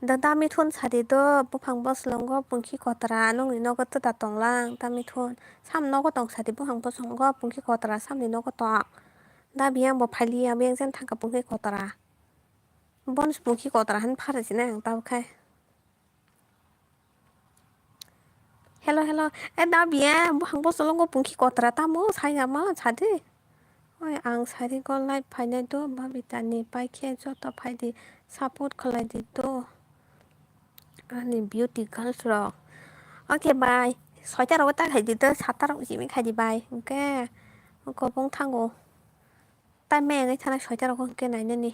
Da, da Mithun sadi do, buphang bwswlwngo pungkhi kotora, nokni nogo twda tonglang, da Mithun. Sam nogo tong sadi, buphang bwswlwngo pungkhi kotora, samni nogo tong. Da biyang bo phailiya, biyang jen thangkha pungkhi kotora. Bon pungki kotra han phara sina ang tabo khai. Hello, hello. E da biya, buhang bo solongo pungki kotra tamo, saya ma, sadi. Oi, ang sari go live phainai do, Babita ni pai khe joto phai di, support khlai di do. Ani beauty girls rok. Okay, bye. Soita rogo ta khai di do, sata rok jimi khai di, bye. Okay. Kobong thango. Tai mengwi thana soita rok hwnkhe nainani.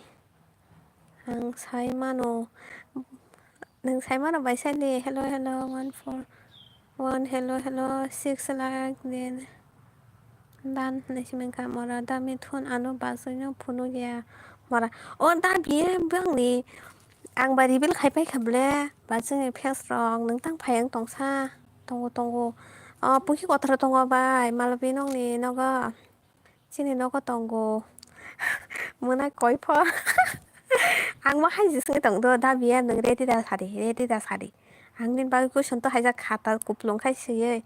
Ang sai mano. Nwng sai mano bai sai di. Hello, hello, one four one, hello, hello, six lakh din. Dan hinwi simi wngkha mora da mithun ano bachwino phunukya mora. O da biye bangni ang ba reveal khai paikha ble bachwini fans rok nwng tang phai ang tongsa tongo tongo. O pungki kothoro tongo bai malabi nokni nogo. Chini nogo tongo. Mwnai koiphol. Ang ma hai jisung tong do, da biya nwng ready da sadi, ready da sadi. Ang nini bagwi question to haijak khata kuplung khai swiwi.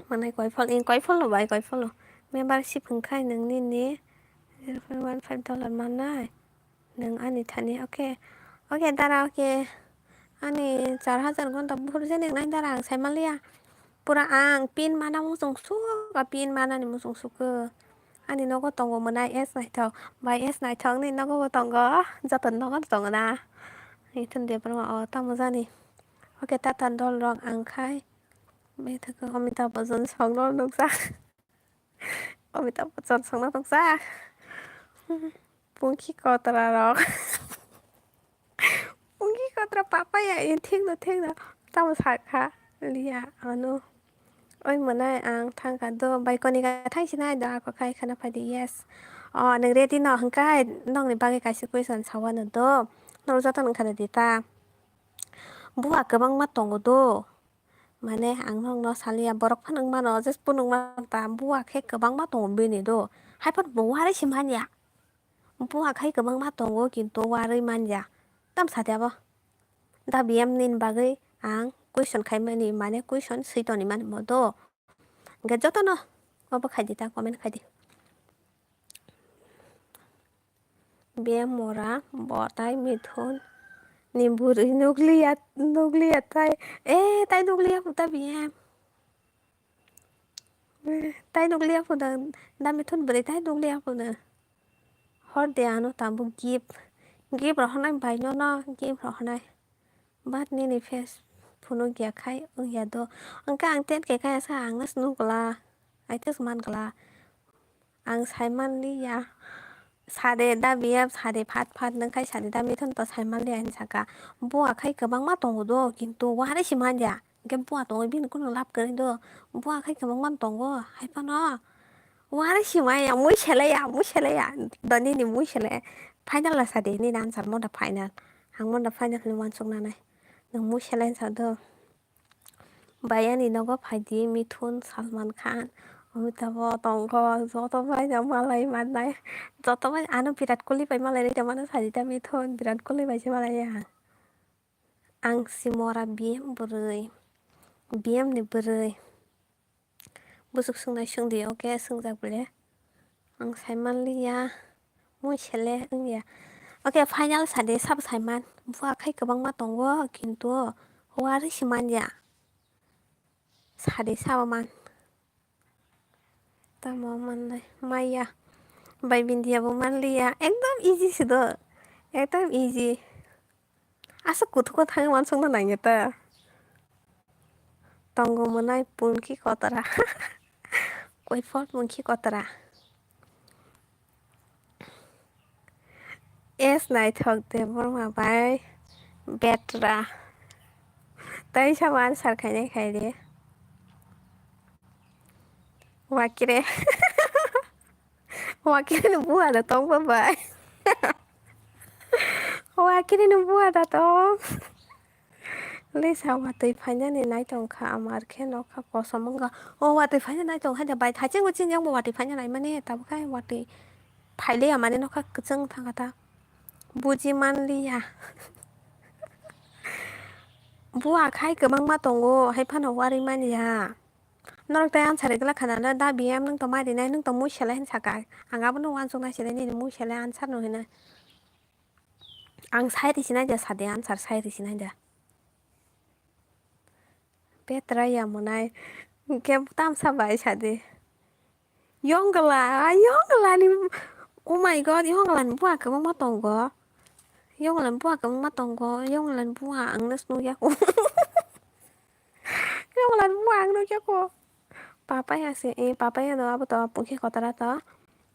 Mwnai koiphol, in koiphol no bai koiphol no. Membership hwnkhai nwng nini zero point one five dollar mannai. Nwng ani thani, okay. Okay, dara, okay. Ani char hajar gonta buphuru je neng nai dara ang sai manliya. Pura ang pin mana muchung suk, a pin mana ni muchung suk. Ani nogo tongo mwnai S naithok. Bai S naithok ni nogo bo tongo. Joto nogo tongo na. Ithun de bro o tamo jani. Okay, tata dol rok ang khai. Bai thok Amitabh Bachchan song no nukjak. Amitabh Bachchan songno tongsa. Pungki kotra rok. Pungki kotra papa ya, eh, thik no, thik no. Tamo sakha liya ano. Oi mwnai ang thangkha do, bai koni ka thang sinai do, ako khai khana phai di, yes. O, nwng ready no hwnkhe, nokni bagwi kaisa question sawano do. Norok joto nang khana di ta. Buwa kwbangma tongo do. Mane ang nokno saliya, borok phano wng mano, just bo nung manta, buwa khe kwbangma tongo bini do, haiphano bo warwi se manya. Buwa khai kwbangma tongo, kintu warwi manya. Tam sadi abo. Da B M nini bagwi ang question khaimani, mane question swi toni mani mo do. Hwnkhe jotono obo khaidi ta, comment khaidi. Be mora bo tai mithun ni bwrwi nukliya, nukliya tai. Eh, tai nukliya puta B M. Eh, tai nukliya puta da mithun bwrwi tai nukliya puta. Hor de ano tabuk gift. Gift rohornai bai nono gift rohornai. But nini face phunukya khai wngya do. Hwnkhe ang ten K kaya sa ang no se nukla. Ai tei se mankla. Ang sai manliya. Sade da B M sade phat phat nung khai sade da mithun to sai manliya hinwi saka. Buwa khai kwbangma tongo do, kintu warwi se manya. Hwnkhe buwa tongwi bini kunu lab kwrwi do. Buwa khai kwbangma tongo, haiphano. Warwi se manya, mui selaya, mui selaya. Do nini mui sele. Final la sade, nini answer mo da final. Ang mo da final hinwi uansuk nanai. Nwng mui selai sa do. Bai ani nogo phaidi Mithun, Salman Khan, Amitabh tongkho, joto bai no malai mannai. Joto bai ano Virat Kohli bai malai rwui tongmano sajita Mithun, Virat Kohli bai se malai ya. Ang si mora B M bwrwi, B M ni bwrwi. Bwswk swngnai swngdi, okay, swngjak bole. Ang sai manliya. Mui sele wngya. Okay, final sade sabo saiman. Buwa khai kwbangma tongo, kintu warwi se manya. Sade sabo man. Tamo manlai maya. Bai bindiya bo manliya. Ekdom easy se do. Ekdom easy. Aswk kuthuk thangwi uansukna nangya ta. Tongo mwnai pungki kotora. Koiphor pungki kotora. S naithok Debbarma bai Betra. Tai sabo answer khainai khaidi. Wakire. Wakire ni buwa da tong ba bai. Wakire ni buwa da tong. Lisa watwi phainani naitong kha, amar khe nokha kosom wngkha. O watwi phaina naitong kha de bai, thaichengbo chinjak bo watwi phaina naimani, tabukhe watwi phailiya mani nokha kwchwng thangkha ta. Buji manliya. Buwa khai kwbangma tongo, hai phano warwi manya. Norok tai answer rwgwlak khana, da B M nwng tong ma rinai, nwng tong mui selai hin saka. Ang abono uansuknai se nini mui selai answer no hinwi. Ang sai risi nai da, sadi answer sai risi nai da. Petra ya mwnai. Hwnkhe tamsa bai sadi. Yongla, yongla ni. Oh my God, yongla ni buwa kwbangma tongo. Yongla ni buwa kwbangma tongo. Yongla ni buwa ang no swnuk ya. Yongla ni buwa ang nukya ko. Papaya se, eh, papaya no abo to, pungkhe kotara to.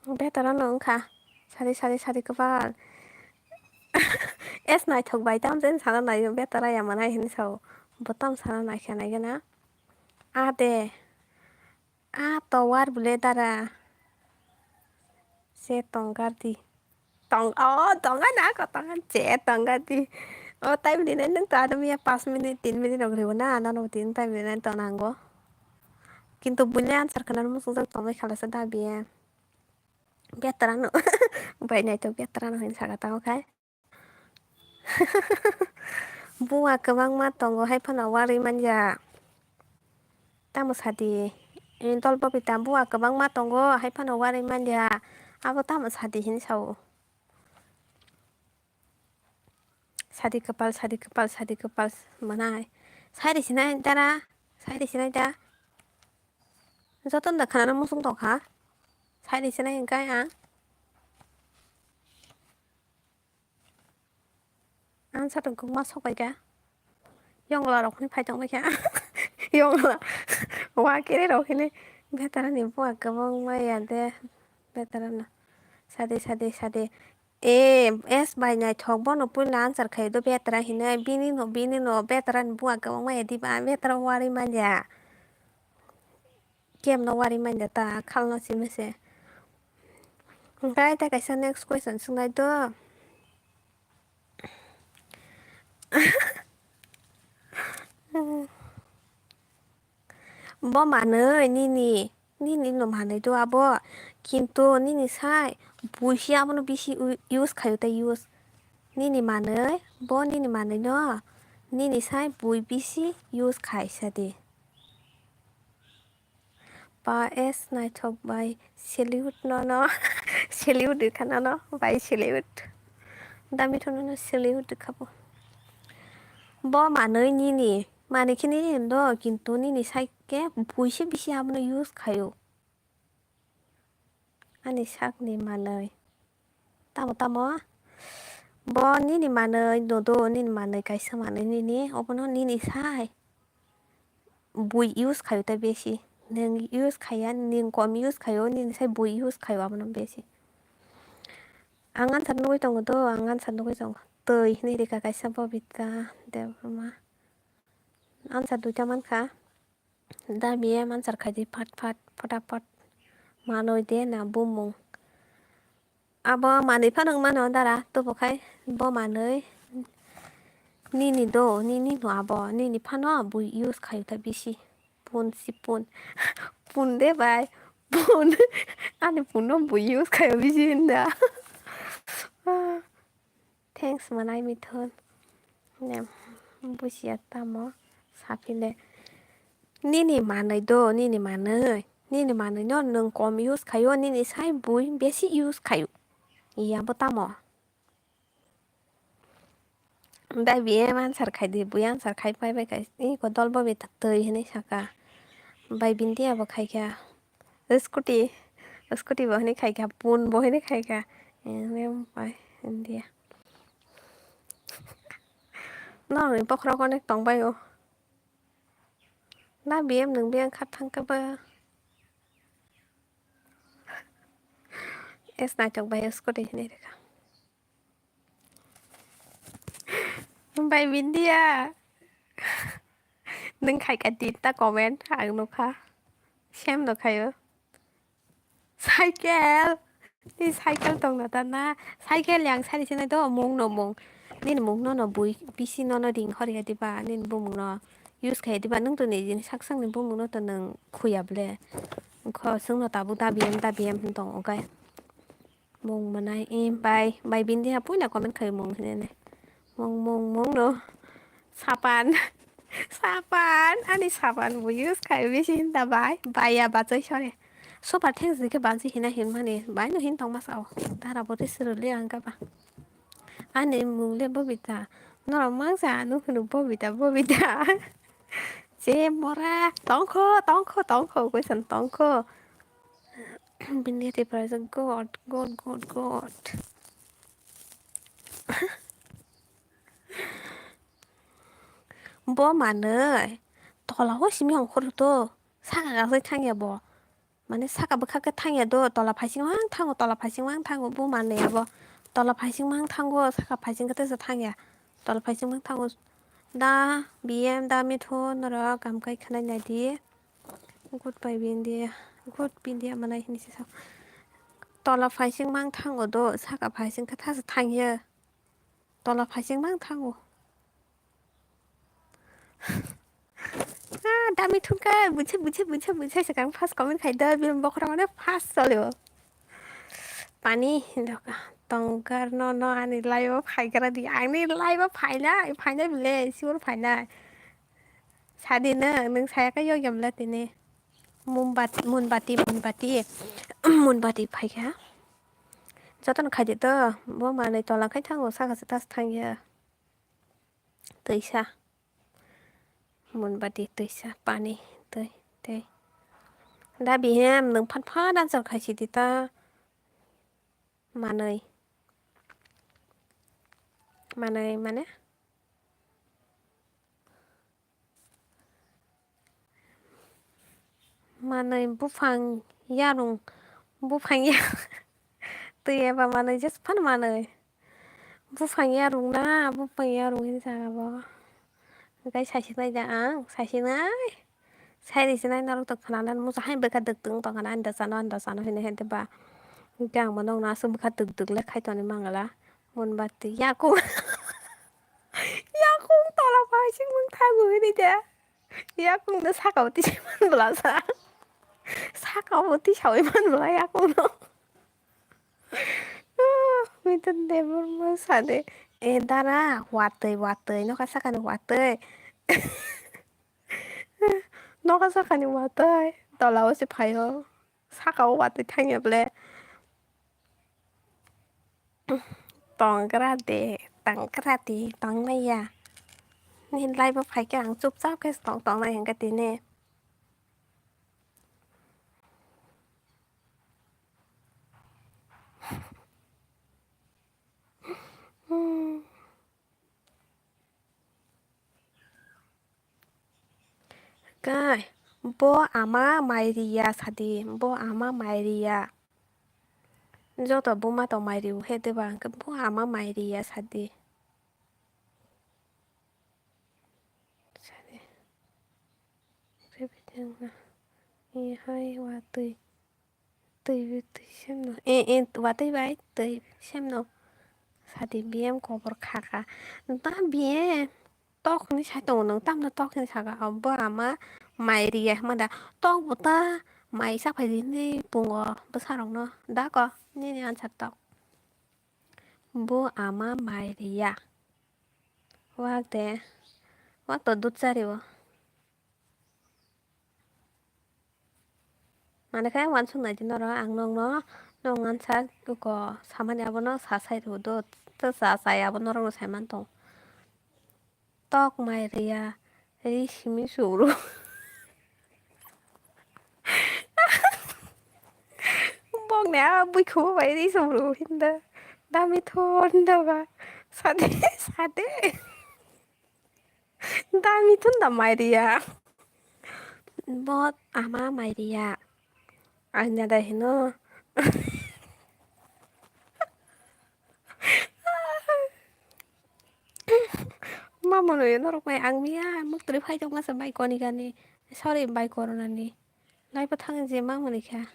Betara no wngkha. Sari, sari, sari kwbal. Es naithok bai, tamo jen sana nai, betara ya manai hinwi sao. Bo tamo sana naikha naigena. A de. A tower bwle dara. Se tongkar di. Tong, oh, tongkar na ako tongkar je tongkar di. Oh, time di nai nung to ano miya pas minute, tin minute rok ribo na, ano no tin time di nai to nango. Kintu bunya answer khana muchung jak tongbai khala se da biya. Betra no. Bai nai to betra no hin saka tao khai. Buwa kwbangma tongo hai phano warwi manya. Tamo sadi, eh, dol bobita buwa kwbangma tongo hai phano warwi manya. Abo tamo sadi hin sao. Sadi kwpal, sadi kwpal, sadi kwpal manai. Sai risi nai dara, sai risi nai da. Joto da khana muchung tongkha. Sai risi nai hwnkhe ang. Ang satung kukma sok bai kha. Yongla rok hwnwi phai tong bai kha. Yongla. Wa kere rok hwnwi. Betara ni buwa kwbangma ya de. Betara no. Sade, sade, sade. E, es bai naithok bono puila answer khai do betara hwnwi. Bini no, bini no betara ni buwa kwbangma ya diba. Betara warwi manya. Kemno warwi manya ta khalno simi se. Hwnkhe ta kaisa next question swngnai do. Bo manwi nini, nini no manwi do abo, kintu nini sai buisi abono bisi u-, use khaio tei use. Nini manwi, bo nini manwi no, nini sai bui bisi use khai sadi. Pa es naithok bai salute nono. Salute rikha nono bai salute. Dami thunano salute rikha bo. Bo manwi nini, manwi khe nini do, kintu nini sai khe buisi bisi abono use khaio. Ani sakni manwi. Tamo tamo. Bo nini manwi nodo, nini manwi kaisa manwi nini, obono nini sai. Bui use khaio ta besi. Nwng use khaiya, nwng kom use khaio, nini sai bui use khaio abono besi. Ang answer nugui tongo do, ang answer nugui tongo. Twi hinwi rikha kaisa Bobita Debbarma. Answer duita mankha. Da biye answer khaidi phat phat, photaphot. Manwi de na bumung. Abo manwi phano wng mano dara, tobo khai bo manwi nini do, nini no abo, nini phano bui use khaio ta bisi. Pun si pun. Pun de bai. Pun. Ani pun no bui use khaio bisi hinda. Thanks manai mithun. Ne, bujiya tamo saphile. Nini manwi do, nini manwi. Nini manwi no nwng kom use khaio, nini sai bui besi use khaio. Iya bo tamo. Dai biye answer khai di, bui answer khai pai bai khai. Iko dol bo bi twi hinwi saka. Bai bindiya bo khai kha. Scooty, scooty bo hinwi khai kha, pun bo hinwi khai kha. Em, em, bai, India. Norokni bokhorok onek tongbaio. Na B M nwng biyang kha thangkhe ba. Es naithok bai scooty hinwi rwkha. Bai bindiya. Nwng khaikha tinta comment ang nukha. Same no khaio. Cycle. Ni cycle tongna ta na. Cycle yang sari sene do mung no mung. Nini mung no no bui bisi no no ring hor ya diba. Nini bumung no use khai diba. Nwng to ni jini sak sak ni bumung no to nwng khuya ble. Kho sung no tabuk da B M da B M hin tong okai. Mung manai, eh, bai, bai bindiya puila comment khai mung hinene. Mung, mung, mung no. Sapan. Sapan. Ani sapan bo use khai bisi hinta bai. Bai ya bachai sore. Super thanks dikhe bachai hina hin mani. Bai no hin tong ma sao. Dara bo ri siruli ang ka ba. Ani mung le Bobita. Norok mangsa ano hwno Bobita, Bobita. Je mora tongkho, tongkho, tongkho, question tongkho. Bini reply God, God, God, God. Bo manwi tola o simi ongkhor to saka gasai thangya bo. Mane saka bwkha khe thangya do, tola phaising mang thango, tola phaising mang thango, bo manwi abo. Tola phaising mang thango, saka phaising khe tesa thangya. Tola phaising mang thango. Da B M, da Mithun, norok kam kai khwnai naidi. Good bye, Bindia. Good Bindia manai hinwi se sa. Tola phaising mang thango do, saka phaising khe tesa thangya. Tola phaising mang thango. Ah, da Mithun khe buche, buche, buche, buche se kang first comment khai da, bini bokhorok mane first cholio. Pani hindoka tongkar no, no ani live o phaigra di. Ani live o phaina, phaina bile, sure phaina. Sadi no, nwng saya khe yokya bwla tini. Mombati, Monbati, Monbati, Monbati phaikha. Jotono khaidi to, bo manwi tola khai thango, saka se tas thangya. Twisa. Monbati twisa, pani, twi, twi. Da bihem nwng phan phan answer khai sidi ta. Manwi. Manwi mane? Manwi buphang yarung, buphang ya-, twi eba manwi jesphano manwi. Buphang yarung na, buphang yarung hinwi sa abo. Hwnkhe saisiknai da ang, saisiknai. Sairi sinai norok to khwnanan musa hai bwkha dwktwng tongkha na, ani da chano, ani da chano hinwi hai ba. Hwnkhe ang bo nokno aswk bwkha dwktwk le khai tongwi mangala. Monbati yakung. Yakung tola phaising mang thago hinwi de. Yakung no saka o tisa man bwla sa. Saka o tisa oi man bwla yakung no. Mitin de burma sade. E dara watwi watwi nokha sakani watwi. Nokha sakani watwi tola o se phaio. Saka o watwi thangya ble. Tongkra de, tongkra de, tongmaya. Nini live o phaikhe ang chupchap khe tong tongnai hwnkhe tini. Kai, bo ama mai riya sadi, bo ama mai riya. Joto buma tong mai riyo he deba, hwnkhe bo ama mai riya sadi. Sadi. Hai watwi. Twi, twi semno. E, e, watwi bai twi semno. Sadi B M kobor khaka. Ta B M tok hinwi sai tongo nwng, tamno tok hinwi saka? Bo ama mai riya hwnma da. Tok bo ta mai saphai di hinwi pungo bwsarokno. Da ko nini answer tok. Bo ama mai riya. Wak de. Wak to dud chari o. Mane khe uansuk nai di norok, ang nokno, nok ansa ko samani abono sa sai rw do, ta sa sai abo norokno sai man tong. Tok mai riya, ri simi suru. Bokni a bui khubo bai ri suru hinda. Dami thon da ba. Sade, sade. Dami thun da mai riya. Bot ama mai riya. Anya da hino. Mama no norok bai ang miya muktri phai tong masa bai koni gani. Sorry bai korona ni. Lai pa thang je mama ni kha.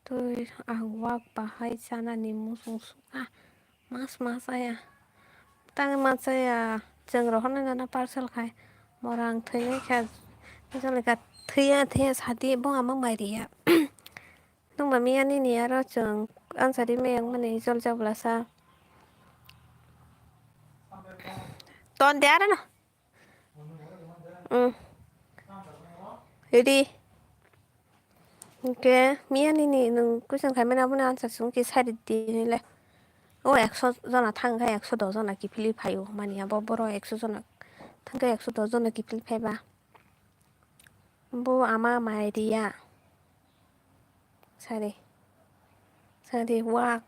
Twi ang wak bahai chanani muchung sukha. Mas mas aya. Tang mas aya. Chwng rohornai nana parcel khai. Morang thwi kha. Jolika thwiya thwiya sadi bo ama mai riya. Nungba miya nini aro chwng ansari meyang mani jol jabla sa. Ton de aro no. Mm. Ready. Hwnkhe miya nini nwng question khaimani abono answer song khe sai rwdi hinwi le. O ekso jona thang khe ekso dos jona kiphilwi phaio, mani abo borok ekso jona thang khe ekso dos jona kiphilwi phaiba. Bo ama mai riya. Sari. Sari wak.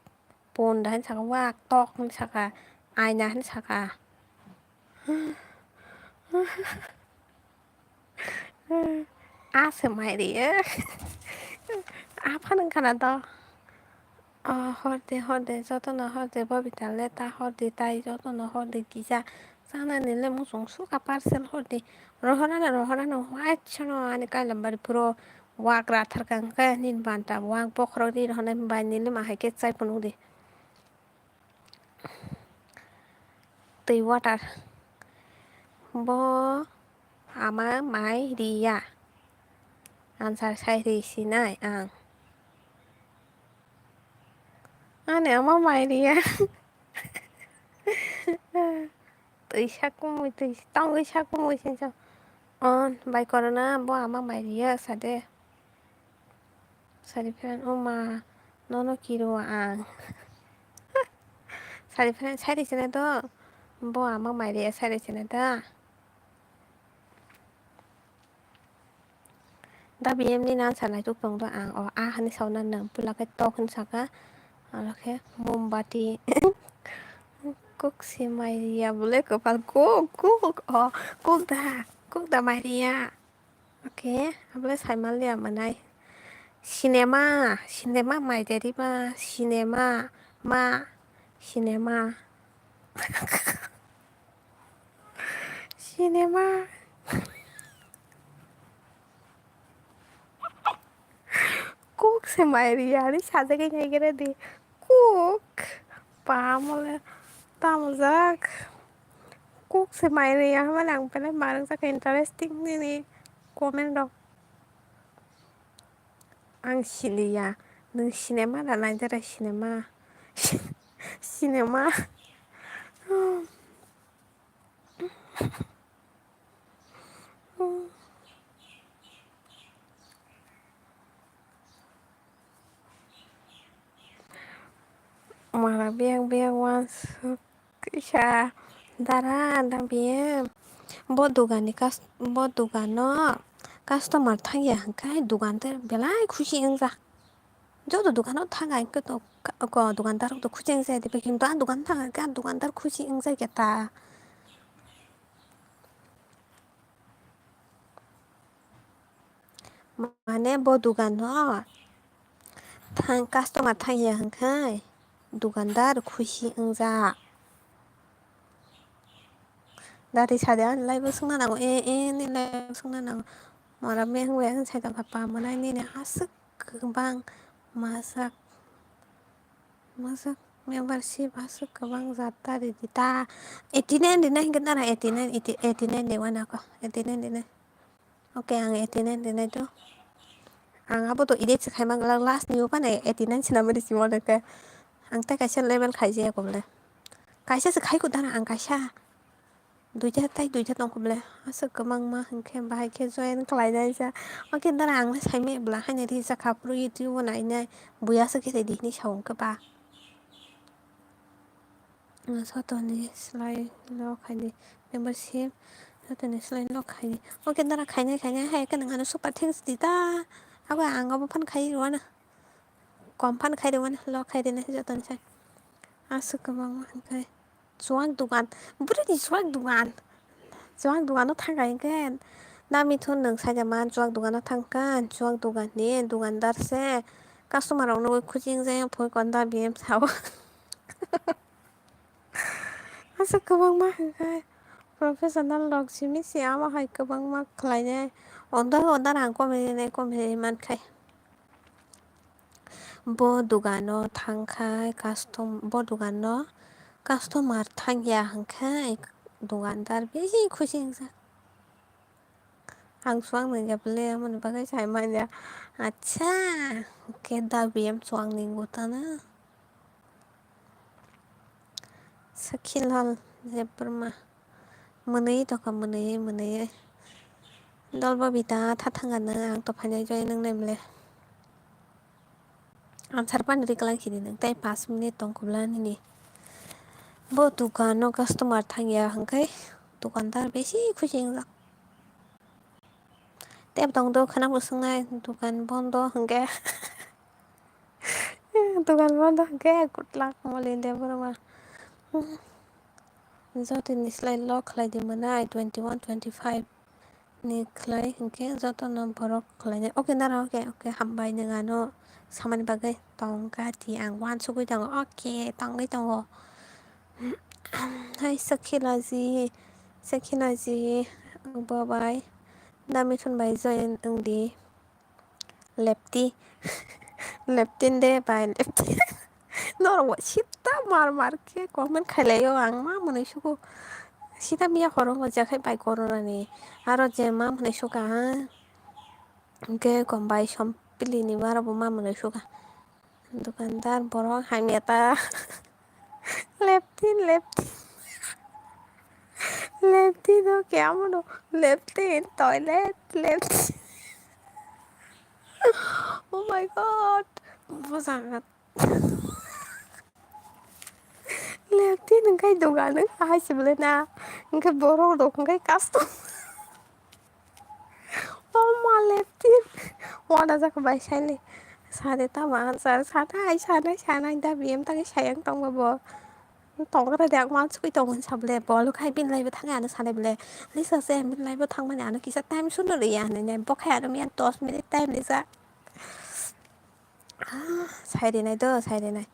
Punda hin saka wak. Tok hin saka. Aina hin saka. Ase mai riya. Aphan wngkhana to. Oh, horde, horde, jotono horde, Bobita le ta horde, tai jotono horde, kisa chanani le muchung suka parcel horde. Rohorano, rohorano, white sono ani kailam bari puro wak ra tharkang khe nini banta wak bokhorok ri rohornai bai nini ma hai khe chai phunuk di. Twi water. Bo ama mai riya. Answer sai ri sinai ang. Ani ama mai riya. Twi sak kumui twi tongwi sak kumui sinsa. On bai korona bo ama mai riya sade. Sari friend o ma nono kiro ang. Sari friend sai ri sinai to. Bo ama mai riya sai ri sinai ta. Da B M ni nan salai tuk tong do ang o a hani sauna nang pula khe tok hin saka. Aro khe mombati. Kuk se mai riya bole kopal kuk kuk o kuk da kuk da mai riya. Okay, abole sai mal ya manai. Cinema, cinema mai riya ba cinema ma cinema. Cinema. Kuk se mai riya, ari sajagwi nai khe ready. Kuk. Pamole tamjak. Kuk se mai riya, mane ang belai marwk jak interesting nini comment rok. Ang siliya, nwng cinema da naidara cinema. Cinema. Mara biyak biyak wansuk kisa dara da biyem. Bo dugani kas-, bo dugano customer thangya hwnkhe dugandar belai khusi wngjak. Joto dogano thang hai khe to, ko dogandar rok to khucheng jai de, hinba dogan thang hai khe dogandar khuchi wngjai khe ta. Mane bo dogano thang, customer thang ya hwnkhe dogandar khuchi wngjak. Dari sade ani live o swngna nango, e, e, ni live o swngna nango. Mora mehung bai ang sai tongkha, pa mwnai nini aswk kwbang majak, majak membership aswk kwbang jat ta ridi ta. Eighty nine rina hinkhe nara eighty nine, eighty, eighty nine de wana ko, eighty nine rina. Okay, ang eighty nine rinai do. Ang abo to edit se khaima glak last ni o phano eighty nine swnamwi risi mone khe. Ang tei kaisa level khaijaya kho bole. Kaisa se khai kho dara ang kaisa. Duita tai duita tong kho bole. Aswk kwbangma hwnkhe bahai khe join khlainai sa. Okay dara ang le saimai bwla haino risa kha phuru YouTube o nainai. Buya se khe tei di hinwi sa wngkhe ba. Jotoni slai lock khaidi membership, jotoni slai lock khaidi. Okay dara khainai khainai hai khe nwng ano super thanks di ta. Abo ang abo phan khai rwna. Kom phan khai rwna lock khai rwna jotoni sai. Aswk kwbangma hwnkhe chuwak dogan. Bwrwini chuwak dogan. Chuwak dogano thangkha hinkhe. Nami thun nwng saida man chuwak dogano thangkha. Chuwak doganni dogandar se customer rokno ui khuching jaya phoi konda B M sao. Aswk kwbangma hwnkhe professional rok simi se amo hai kwbangma khlainai. Onda onda rang komri rinai komri ri mankhai. Bo dogano thangkhai custom-, bo dogano customer thangya hwnkhe dogandar bisi khusi wngjak. Ang chuwak nungya bwle, amoni bagwi sai manya. Acha, hwnkhe da B M chuwak nungo tana. Sakhilal Debbarma. Mwnwi tongkha, mwnwi, mwnwi. Dolbo bita tha thangkha nang, ang to phainai join nang nai bwle. Answer pani ri kwlang sidi nang, tei paanch minute tong kubla nini. Bo dukano customer thangya hwnkhe dukandar bisi khusi wngjak. Tei bo tong do khwna bo swngnai, dukan bondo hwnkhe. Dukan bondo hwnkhe good luck Molin Debbarma. Jotoni slai lock khlai di mwnai twenty one twenty five ni khlai hwnkhe jotono borok khlainai. Okay, nara, okay, okay, hambai nwng ano samani bagwi tongkha di, ang uansugwi tongo. Okay, tongwi tongo. Hai Sakhilaji, Sakhilaji, bo bai, Damithun bai join wng di. Lepti. Leptin de bai leptin. Norok bo sita mar mar khe comment khailai o, ang ma mwnwi sugo. Sita miya horo bo jakhai bai corona ni. Aro je ma mwnwi suka ha. Hwnkhe kom bai som pili ni aro bo ma mwnwi suka. Dukandar borok hamya ta. Leptin, leptin. Leptin o khe amo no. Leptin, toilet, leptin. Oh my God. Bwsa. Leptin hwnkhe dogan wngkha hai se bwlai na. Hwnkhe borok rok hwnkhe custom. Oh ma leptin. Wana jak bai saile. Sade tama answer. Sanai, sanai, sanai. Da B M tangwi sayang tongma bo. Tongra de ang uansugwi tongo hinsa bwle. Bolo khai bini laibo thangwi ano sanai bwle. Lisa se bini laibo thangmani ano kisa time suno riya hinwi. Bo khai ano miya dos minute time rijak. Ah, sai rinai do, sai rinai.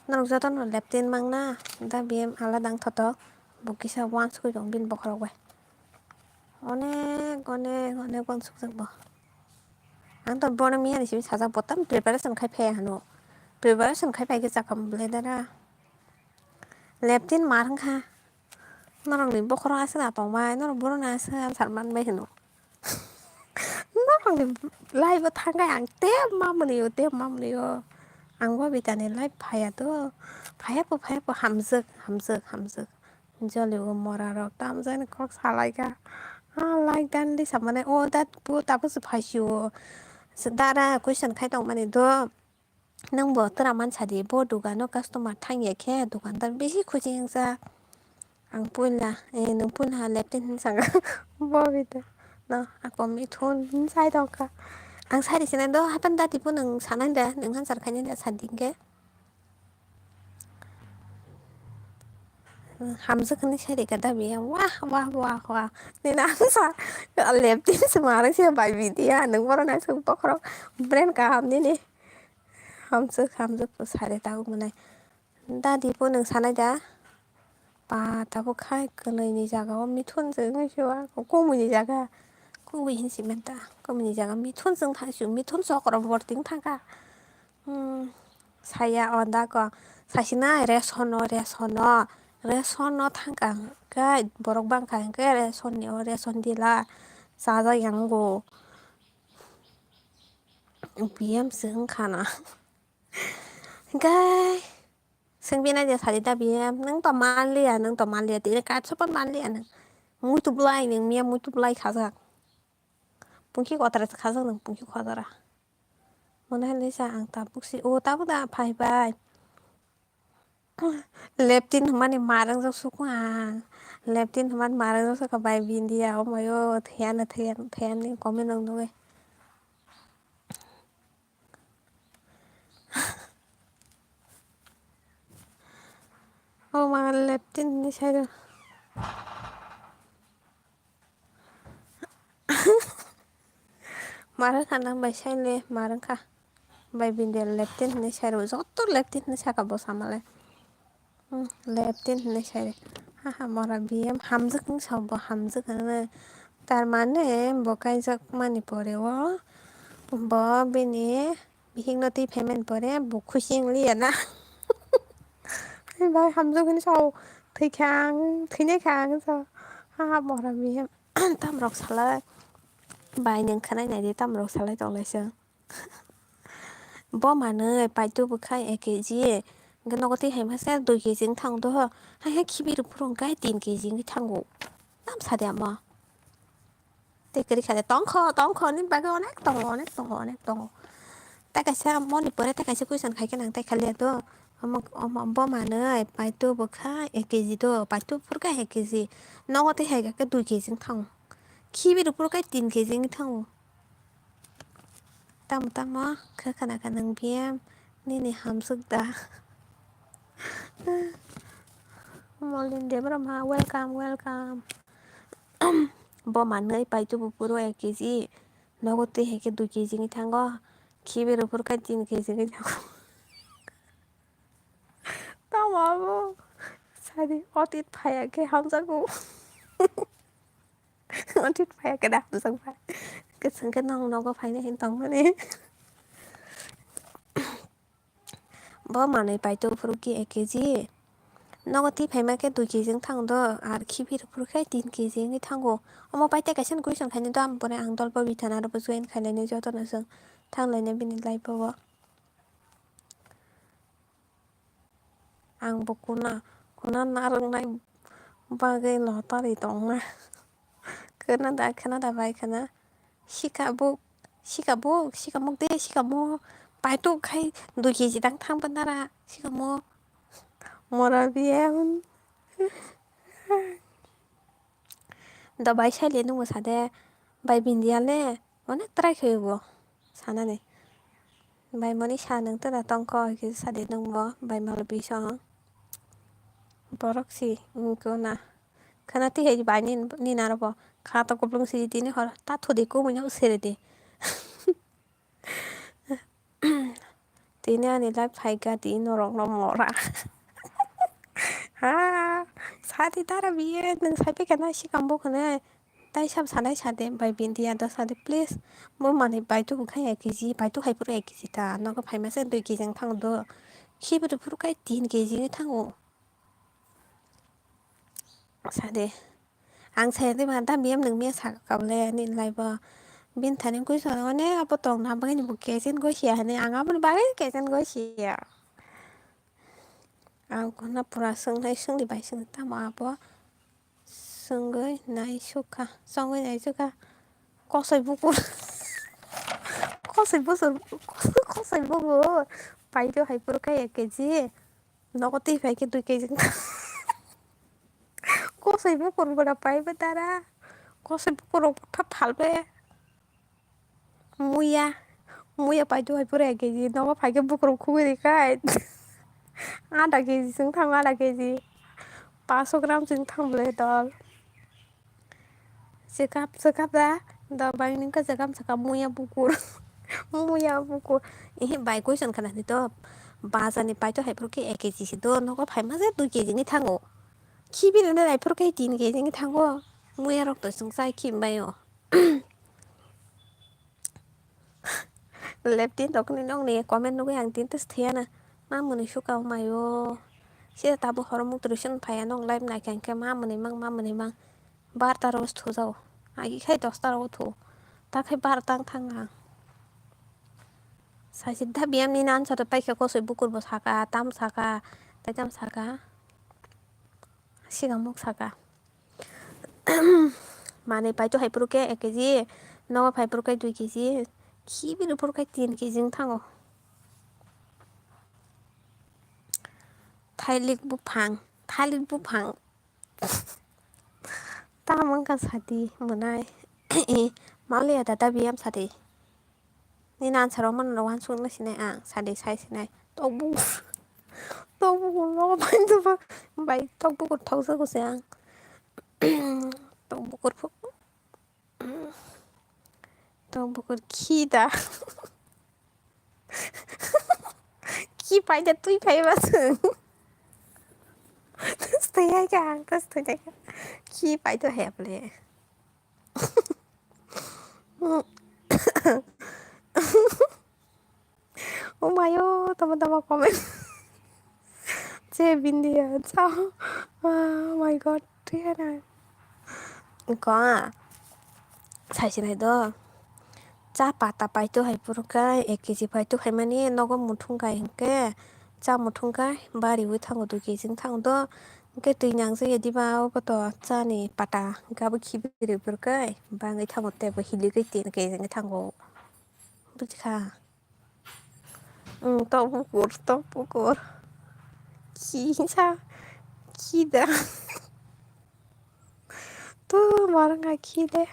Norok jotono leptin mangna. Da B M alada wng thotok. Bo kisa uansugwi tongo bini bokhorok bai. Onek, onek, onek uansukjak bo. Ang to bono miya ni simi sajak bo tam preparation khai phaiya hano. Preparation khai phai khe chakam bwle dara. Leptin mar wngkha. Norokni bokhorok aswk na tongbai, norok borokni aswk answer manbai hino. Norokni live o thangkhe ang tei mamwnio, tei mamwnio. Ang bo bitani live phaiya to. Phaiya po, phaiya po, hamjwk, hamjwk, hamjwk. Jolio mora rok tamjani kok salaikha. Ah, like dan di samane, o dat po tabuk se phaisio. Dara question khai tongmani do. Nwng bo twra mansa di, bo dukano customer thangya khe dukandar bisi khusi wngjak. Ang puila, eh, nwng puila leptin hin sanga. Bo bita. No, ako mithun hin sai tongkha. Ang sari sinai do, hapan dati po nwng sanai da, nwng hansar khainai da sadi hwnkhe. Hamjwk hinwi sai rikha da biya. Wah, wah, wah, wah. Nini ang sa leptin se marang se bai bidiya. Nwng bohrok naisuk bokhorok brain kaham nini. Hamjwk, hamjwk bo sari tabuk mwnai. Dadi bo nwng sanai da? Ba tabuk khai kwnwi ni jaga o mithun se wngwi se o, kumui ni jaga. Kumui hin si manta. Kumui ni jaga mithun se wng thang si o, mithun sokro borti wng thang kha. Hmm, saya o da ko. Sasinai ration o, ration o. Ration o thang kha hwnkhe borok bang kha hwnkhe ration ni o, ration dila. Chajak yang go. B M se wng kha na. Hwnkhe swngwi naidi sadi da B M, nwng to manliya, nwng to manliya, tini kaisa phan manliya nwng. Muitu bwlai nwng miya muitu bwlai khajak. Pungki kotora se khajak nwng pungki kotora. Mone hwnwi sa ang tabuk si, o tabuk da phai bai. Leptin hwnmani marwngjak sukha ang. Leptin hwnmani marwngjak sukha bai bindiya, omoyo thwiya na thwiya, thwiya ni comment rok nugwi. O ma leptin ni side o. Marwng kha nang bai sai le, marwng kha. Bai bini leptin hinwi sai rw, joto leptin hinwi saka bo sama le. Hmm, leptin hinwi sai rw. Ha ha, mora B M hamjwk wng sa bo, hamjwk hinwi. Tar mane bo kaijak mani pore o, bo bini bihik no twi phaimani pore bo khusi wng liya na. Bai hamjwk hinwi sao, thwi kha ang, thwinai kha ang sao. Ha ha, mora B M. Tamrok salai bai nwng khwnai nai di, tamrok salai tong lai chwng. Bo manwi paito bwkhai ek K G, hwnkhe nogo twi hai masa dui K G wng thang doho, hai hai khibi rw phuru hwnkhe tin K G wngwi thango. Tam sa de ama. Tei kwrwi kha de tongkho, tongkho ni bagwi onek tongo, onek tongo, onek tongo. Tei kaisa moni pore tei kaisa question khai khe nang tei kha liya do. Omo, omo, bo manwi paitu bwkha ek kg do, paitu phuru khe ek kg. Nogo tei hai khe dui kg wng thango. Khibi rw phuru khe tin kg wngwi thango. Tamo tamo khe khna kha nwng B M nini hamswk da. Molin Debbarma, welcome, welcome. Bo manwi paitu bo phuru ek kg. Nogo tei hai khe dui kg wngwi thango. Khibi rw phuru khe tin kg wngwi thango. Tamo abo sadi otit phaiya khe hamjakgo. Otit phaiya khe da hamjakba. Kwchwng khe nong nogo phaina hin tongmani. Bo manwi paitu phuru khe ek kg. Nogo tei phaima khe dui kg wng thango do, ar khibi rw phuru khe tin kg wngwi thango. Omo paite kaisa question khainai do, ang pore ang dol bo bithana aro bo join khainai jotono chwng thanglainai bini live o. Ang bo kuna, kuna narwknai bagwi lotari tongna. Khna da, khna da bai khna. Sika buk, sika buk, sika muk de, sika mo. Paitu khai dui kg dang thang bandara, sika mo. Mora biya hun. Da bai sai le nungbo sade, bai bindiya le, onek try khayo bo, sanani. Bai mani sa nung tera tongkho, hai khe sade nungbo, bai malo bisong. Borok si, wngkhe na. Khana twi hai bai ni, ni naro bo. Kha to kuplung si tini hor, ta thudi kumui no sere di. Tini ani live phaikha di norok no mora. Ha, sadi dara biye nwng sai phikha na sikam bo khwnai. Tai sab sanai sade bai bindiya do sade please. Bo manwi paitu bwkha ek kg, paitu hai phuru ek kg ta. Nogo phaima se dui kg wng thang do. Khibi rw phuru kai tin kg wng thango. Sade. Ang saya de ma da B M nwng miya sa kable ni live o. Bin thani question one abo tong na bagwi ni bo question go siya hani ang abo ni bagwi question go siya. Ang khuna pura swngnai swngdi bai swngdi tamo abo swngwi nai sukha, swngwi nai sukha. Kosoi bukur. Kosoi busur, kosoi bukur. Paito hai phuru khe ek kg. Nogo twi phai khe dui kg. Kosoi bukur bwrwi pai bw dara. Kosoi bukur rok tha phalbe. Muya. Muya paito hai phuru ek kg. Nogo phai khe bukur rok khugwi rwkhai. Ada kg chwng thango, ada kg. Paso gram chwng thang bwlai dol. Chwkap, chwkap da. Da bai nung khe chwkap, chwkap muya bukur. Muya bukur. Ehe bai question khana ni to. Bazar ni paito hai phuru khe ek kg si do. Nogo phaima je dui kg ni thango. Khibi rwna nai phuru khe tin kg ni thango. Muya rok to chwng chai khim bai o. Leptin rokni nokni comment nugwi ang tin test thaya na. Ma mwnwi suka o mayo. Sida tabuk horo muk twi swn phaiya nong live naikha hinkhe ma mwnwi mang, ma mwnwi mang. Barta ro thujao. Agi khai dosta ro thu. Ta khai barta wng thang ang. Saisi da B M ni nan sa paikha kosoi bukur bo saka, tam saka, tai tam saka. Sigang muk saka. Manwi paito hai phuru khe ek kg, nogo phai phuru khe dui kg, khibi rw phuru khe tin kg wng thango. Thailik buphang, thailik buphang. Tamo wngkha sadi mwnai. Maliya dada B M sadi. Nini answer rok mano rok uansuk nai sinai ang, sadi sai sinai. Tok bukur, tok bukur nogo bai tok bukur thok jago se ang. Tok bukur phu-, tok bukur khi da. Khi pai da twi phai ba swng. Twi hai ka ang, twi hai ka. Khi pai da hai ble. Oh my god, tama tama comment. Che bindia cha. Oh my god, thuyana. Ko a. Sai sinai do. Cha pata paito hai phuru khe ek kg paito hai mani nogo muthung kai hinkhe cha muthung kai bari wi thango dui kg wng thango do. Hinkhe twi nang jaya diba obo to chani pata hinkhe abo khibi rw phuru khe bangwi thango tei bo hiligwi tin kg wng thango. Buji kha. Wng, tok bukur, tok bukur. Khi sa, khi da. Tu marwng kha khi de.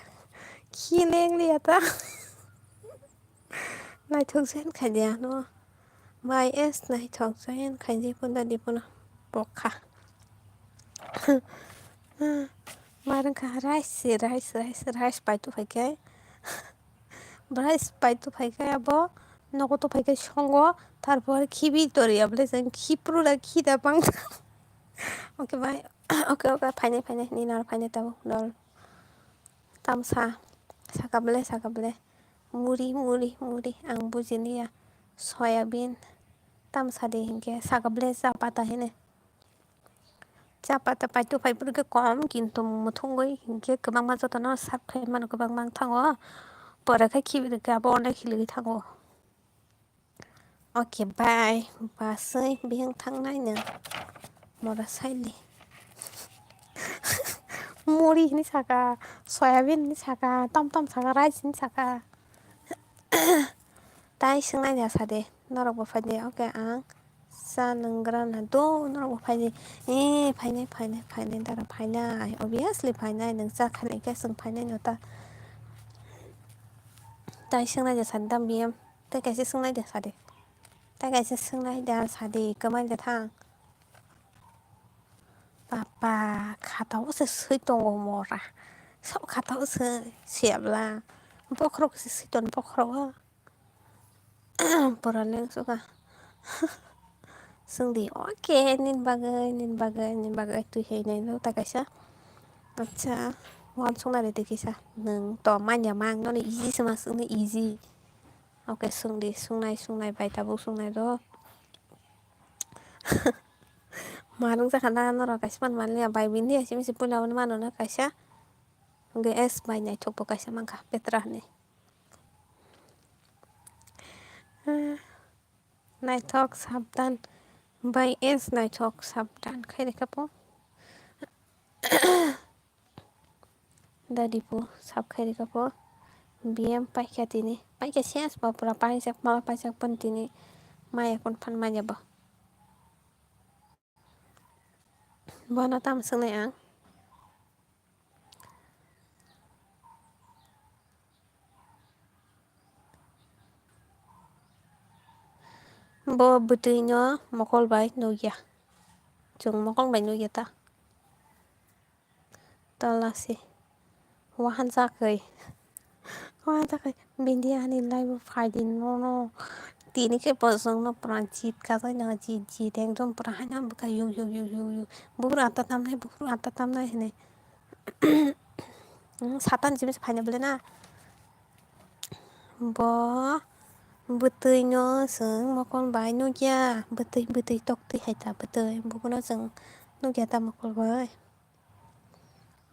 Khi neng liya ta. Naithok jen khaidi ano. Bai es naithok jen khaidi punda di puna. Bokha. Marwng kha rice, rice, rice, rice pai tu phai khe. Bwrai pai tu phai khe abo nogo tu phai khe songo, tarpor khibi tori abole jeng khipru da khida bang. Okay bai, okay, okay, phainai, phainai, nini aro phainai tabuk dol. Tamsa, saka bole, saka bole. Muri, muri, muri, ang bujiliya. Soyabin, tamsa de hinkhe, saka bole, cha pata hine. Cha pata pai tu phai phuru khe kom, kintu muthungwi hinkhe kwbangma jotono serve khai mano, kwbangma wng thango. Pore khe khibi rwkhe abo onek hiligwi thango. Okay, bye. Baswi bihing thangnai no. Mora saili. Muri hini saka, soyabin hini saka, tom tom saka, rice hini saka. Tai swngnai da sade, norok bo phaidi, okay, ang cha nwngra na do, norok bo phaidi, eh, phainai, phainai, phainai, dara phainai, obviously phainai, nwng cha khainai khe chwng phainai no ta. Tai swngnai da sade, dam biyam, tai kaisa swngnai da sade, tai kaisa swngnai da sade, kwmai da thang. Papa, khatao se swi tongo mora. Sok khatao se siyabla. Bokhorok se swi ton bokhorogo. Pura leng suka. Sungdi, okay, nin bagwi, nin bagwi, nin bagwi twi hai nai no ta kaisa. Acha, wan sungna de kisa. Nung to manya mang no ni easy sama sungni easy. Okay, sungdi, sungnai, sungnai, bai tabuk sungnai do. Marung jakha na norok kaisa man manliya, bai bini hai simi se puila mano na kaisa. Hwnkhe S bai naithok bo kaisa mankha petra hinwi. Naithok sabdan bai S naithok sabdan khai rikha po. Dadi po sap khai rikha po. B M paikha tini. Paikha ses ba pura paijak mala paijak pon tini. Maya kon phan manya ba. Bono tam swngnai ang. Bo bwtwi no mokol bai nukya. Chwng mokol bai nukya ta. Tola se. Wahan jakwi. Wahan jakwi. Bindi ani live o phaidi nono. Tini khe bosong no pura jit kajai no jit jit ekdom pura haino bwkha yuk yuk yuk yuk yuk. Buphuru ata tamnai, buphuru ata tamnai hinwi. Satan jinis phaina bole na. Bo bwtwi no chwng mokol bai nukya. Bwtwi, bwtwi toktwi hai ta bwtwi. Buphuru no chwng nukya ta mokol bai.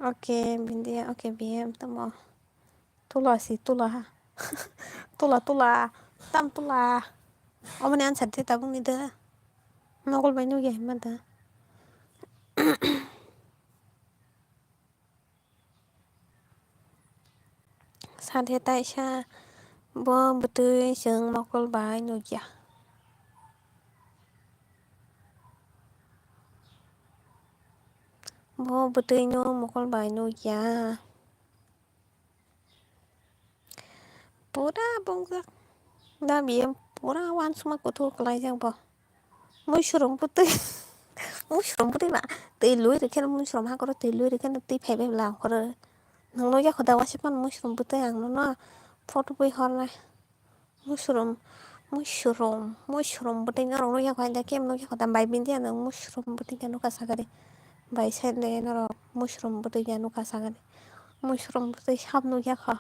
Okay, bindiya, okay, B M tamo. Tula si, tula. Tula, tula. Tam tula. Omoni answer de tabuk ni de. Nokol bai nugya hima de. Sade taisa bo bwtwi chwng mokol bai nugya. Bo bwtwi no mokol bai nugya. Pura bongjak. Da biyem pura wansukma kuthuk kwlaijak bo. Muisrom bwtwi. Muisrom bwtwi ba. Twi lui rikhe muisrom hakoro twi lui rikhe twi phaibai bwla okhoro. Nang nukya kho da wansukmani muisrom bwtwi ang nono photo bui hornai. Mushroom, mushroom, mushroom bwtwi norok nukya kho, haida khe nukya kho, tam bai bini ano mushroom bwtwi khe nukha sakani. Bai side le norok mushroom bwtwi khe nukha sakani. Mushroom bwtwi sap nukya kho,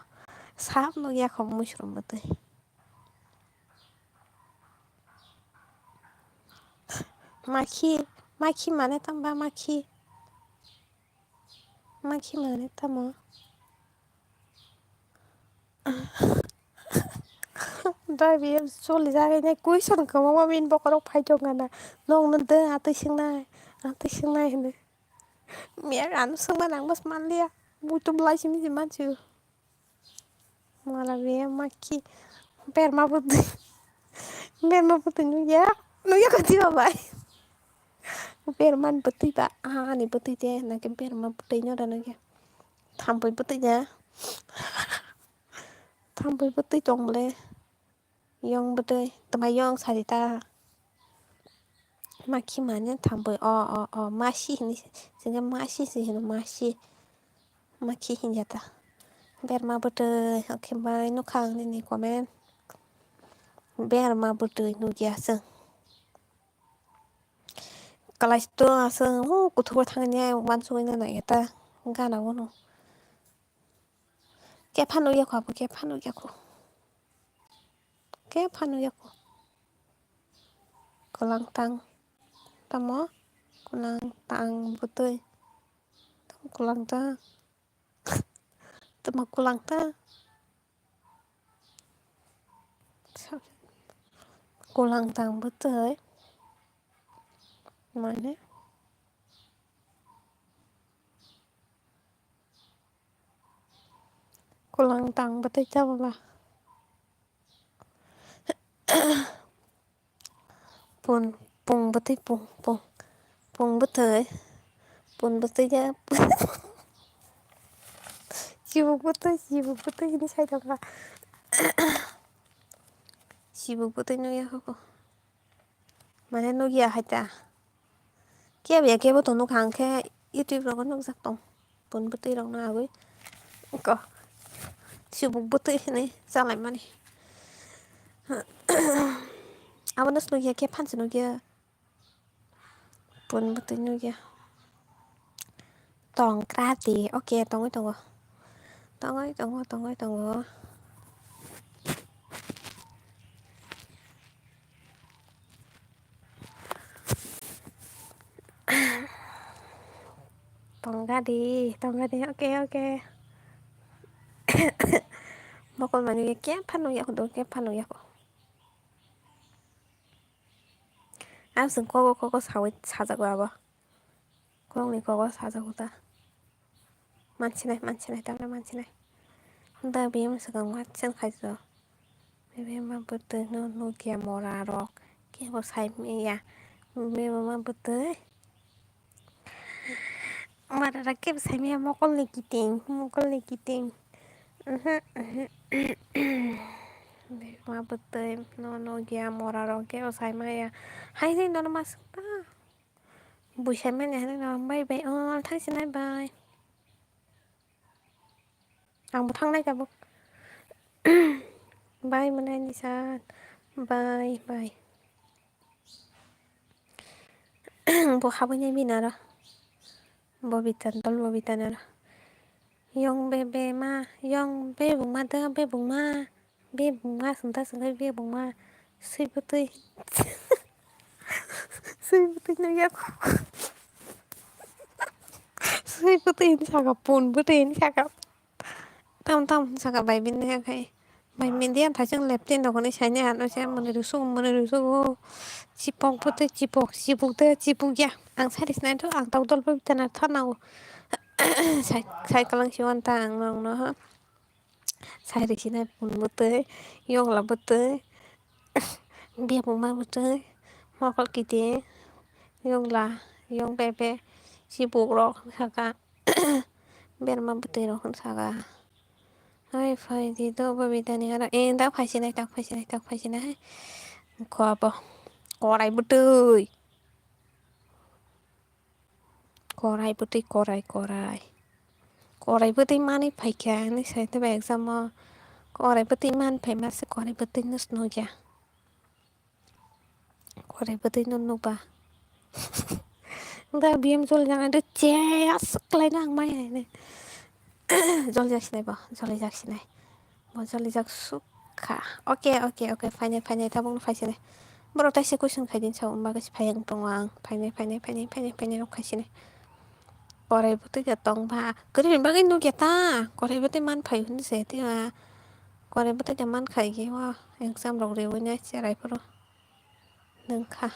sap nukya kho mushroom bwtwi. Makhi, makhi mane tamba makhi. Makhi mane tamo. Dai biya choli jagai nai question kwbangma bini bokhorok phai tongkha na. Nokno de atwi swngnai, atwi swngnai hinwi. Miya ano swngma nang mas manliya. Muitu belai simi se mansiyo. Mala biya makhi berma bwtwi. Berma bwtwi nukya. Nukya kho diba bai. Berman bwtwi ba, ani bwtwi de, nake berma bwtwi no da nake. Thampui bwtwi de. Thampui bwtwi tong le. Yong bwtwi, twma yong sari ta. Makhi mane thampui, o, o, o, masi hini, singke masi si hino, masi. Makhi hinjata. Berma bwtwi, okay, bai nukha ang nini comment. Berma bwtwi nukya chwng. Kalai to aswng, o, kuthukbo thangni, uansugwi nang ya ta, gana bono. Khe phano yakho abo, khe phano yakho. Khe phano yakho. Kwlang tang. Tamo? Kwlang tang bwtwi. Tamo kwlang tang? Tamo kwlang tang? Kwlang tang bwtwi. Mane? Kwlang tang bwtwi ta bwla. Pun, pung bwtwi, pung, pung. Pung bwtwi. Pun bwtwi ya. Chibuk bwtwi, chibuk bwtwi hini sai tongkha. Chibuk bwtwi nukya kho. Mane nukya hai ta. Kebo ya kebo to nukha, ang khe YouTube rogo nukjak tong. Pun bwtwi rokno agwi. Ko. Chibuk bwtwi hinwi chalaimani. Abono se nukya khe phan se nukya. Pun bwtwi nukya. Tong krati. Okay, tongwi tongo. Tongwi tongo, tongwi tongo. Tongga di, tongga di. Okay, okay. Mokol mani khe phano yakho do, khe phano yakho. Ang chwng kogo kogo sawi sajago abo. Kokni kogo sajago ta. Mansinai, mansinai, tamle mansinai. Da biyam swkang ma chen khaito. Bebema bwtwi no nukya mora rok. Kebo sai maya. Bebema bwtwi. Mara rok kebo sai maya mokol ni kiting, mokol ni kiting. Mhm, mhm. Bebema bwtwi no nukya mora rok kebo sai maya. Hai jai nono masuk ta. Buisai mani hinwi no bye bye, o thangsinai bye. Ang bo thangnai tabuk. Bye mwnai ni san. Bye bye. Bo habwi nai bini aro. Bobita dol Bobita ni aro. Yong bebe ma, yong bebung ma da bebung ma. Bebung ma sung ta sung bebung ma swi bwtwi. Swi bwtwi no yak. Swi bwtwi ni saka pun bwtwi ni saka. Tam tam saka bai bini yak hai. Bai mindi ang thachung leptin rok ni saini ano se mani rusuk mani rusuk o. Chipok bwtwi chipok chipok de chipok ya. Ang sari sinai to ang tok dol bwtwi na thana o. Sai sai kalang siwan ta ang nong no ha. Sai riksinai pun bwtwi, yongla bwtwi, bebungma bwtwi, mokol kiting, yongla, yong bebe, chibuk rok saka, berma bwtwi rok saka. Hai phai di do Bobita ni aro, eh, da phaisinai, tak phaisinai, tak phaisinai. Kho abo, korai bwtwi. Korai bwtwi, korai, korai. Korai bwtwi manwi phaikha hinwi sai tongba exam o. Korai bwtwi man phaima se korai bwtwi no swnokya. Korai bwtwi no nukba. Da biyam jol jana de che aswk khlaina ang mai hai ne. Jolijak sinai bo, jolijak sinai. Bo jolijak sukha. Oke, oke, oke. Phainai, phainai, tabukno phaisinai. Borok taisa question khaidin sa, umba khe phai ang tongo ang. Phainai, phainai, phainai, phainai, phainai rok khaisinai. Korai bwtwi da tong ba. Kwrwini bagwi nukya ta. Korai bwtwi man phai hwnwi se twiwa. Korai bwtwi da man khai khe wa. Exam rok riwi nai cherai phuru. Nungkha.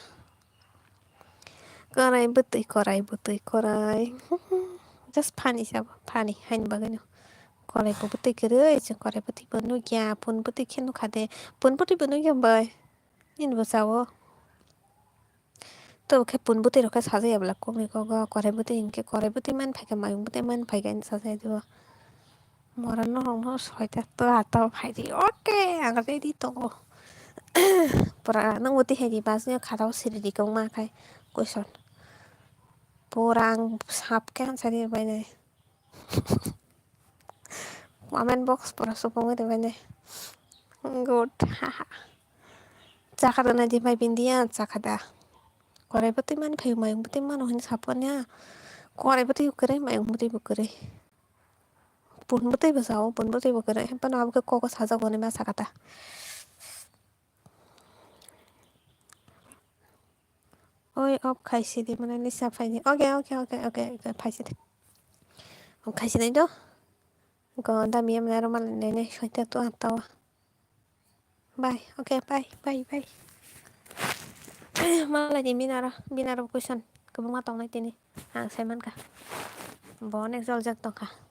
Korai bwtwi, korai bwtwi, korai. Just funny sabo, funny haini bagwino. Korai bo bwtwi kwrwi, chwng korai bwtwi bo nukya, pun bwtwi khe nukha de. Pun bwtwi bo nukya bai. Nini bwsao. To khe pun bwtwi rok khe sajaya bwla kokni kogo, korai bwtwi hinkhe korai bwtwi man phaikha, mayung bwtwi man phaikha hinwi sajaya dibo. Mora norok no soita to ato phaidi. Okay, ang ready tongo. Pura nang bwtwi hai di bus ni khatao siri di kok ma khai question. Pura ang sap khe answer ri bai nai. Comment box pura supungwi rwbaini. Good. Chakha da nai di bai bindia chakha da. Korai bwtwi mani phai mayung bwtwi mano hinwi sapani ha. Korai bwtwi kwrwi mayung bwtwi bo kwrwi. Pun bwtwi bo sao, pun bwtwi bo kwrwi. Hemphano abo khe kogo sajak boni ma sakha ta. Oi, off khai sidi, mane nisa phaidi. Okay, okay, okay, okay, okay, phai sidi. Off khai sidi do. Go, da miya mane aro mane nene, soita to ato. Bye, okay, bye, bye, bye. Malai di minaro, minaro question. Kwbangma tongnai tini. Ang sai mankha. Bo onek joljak tongkha.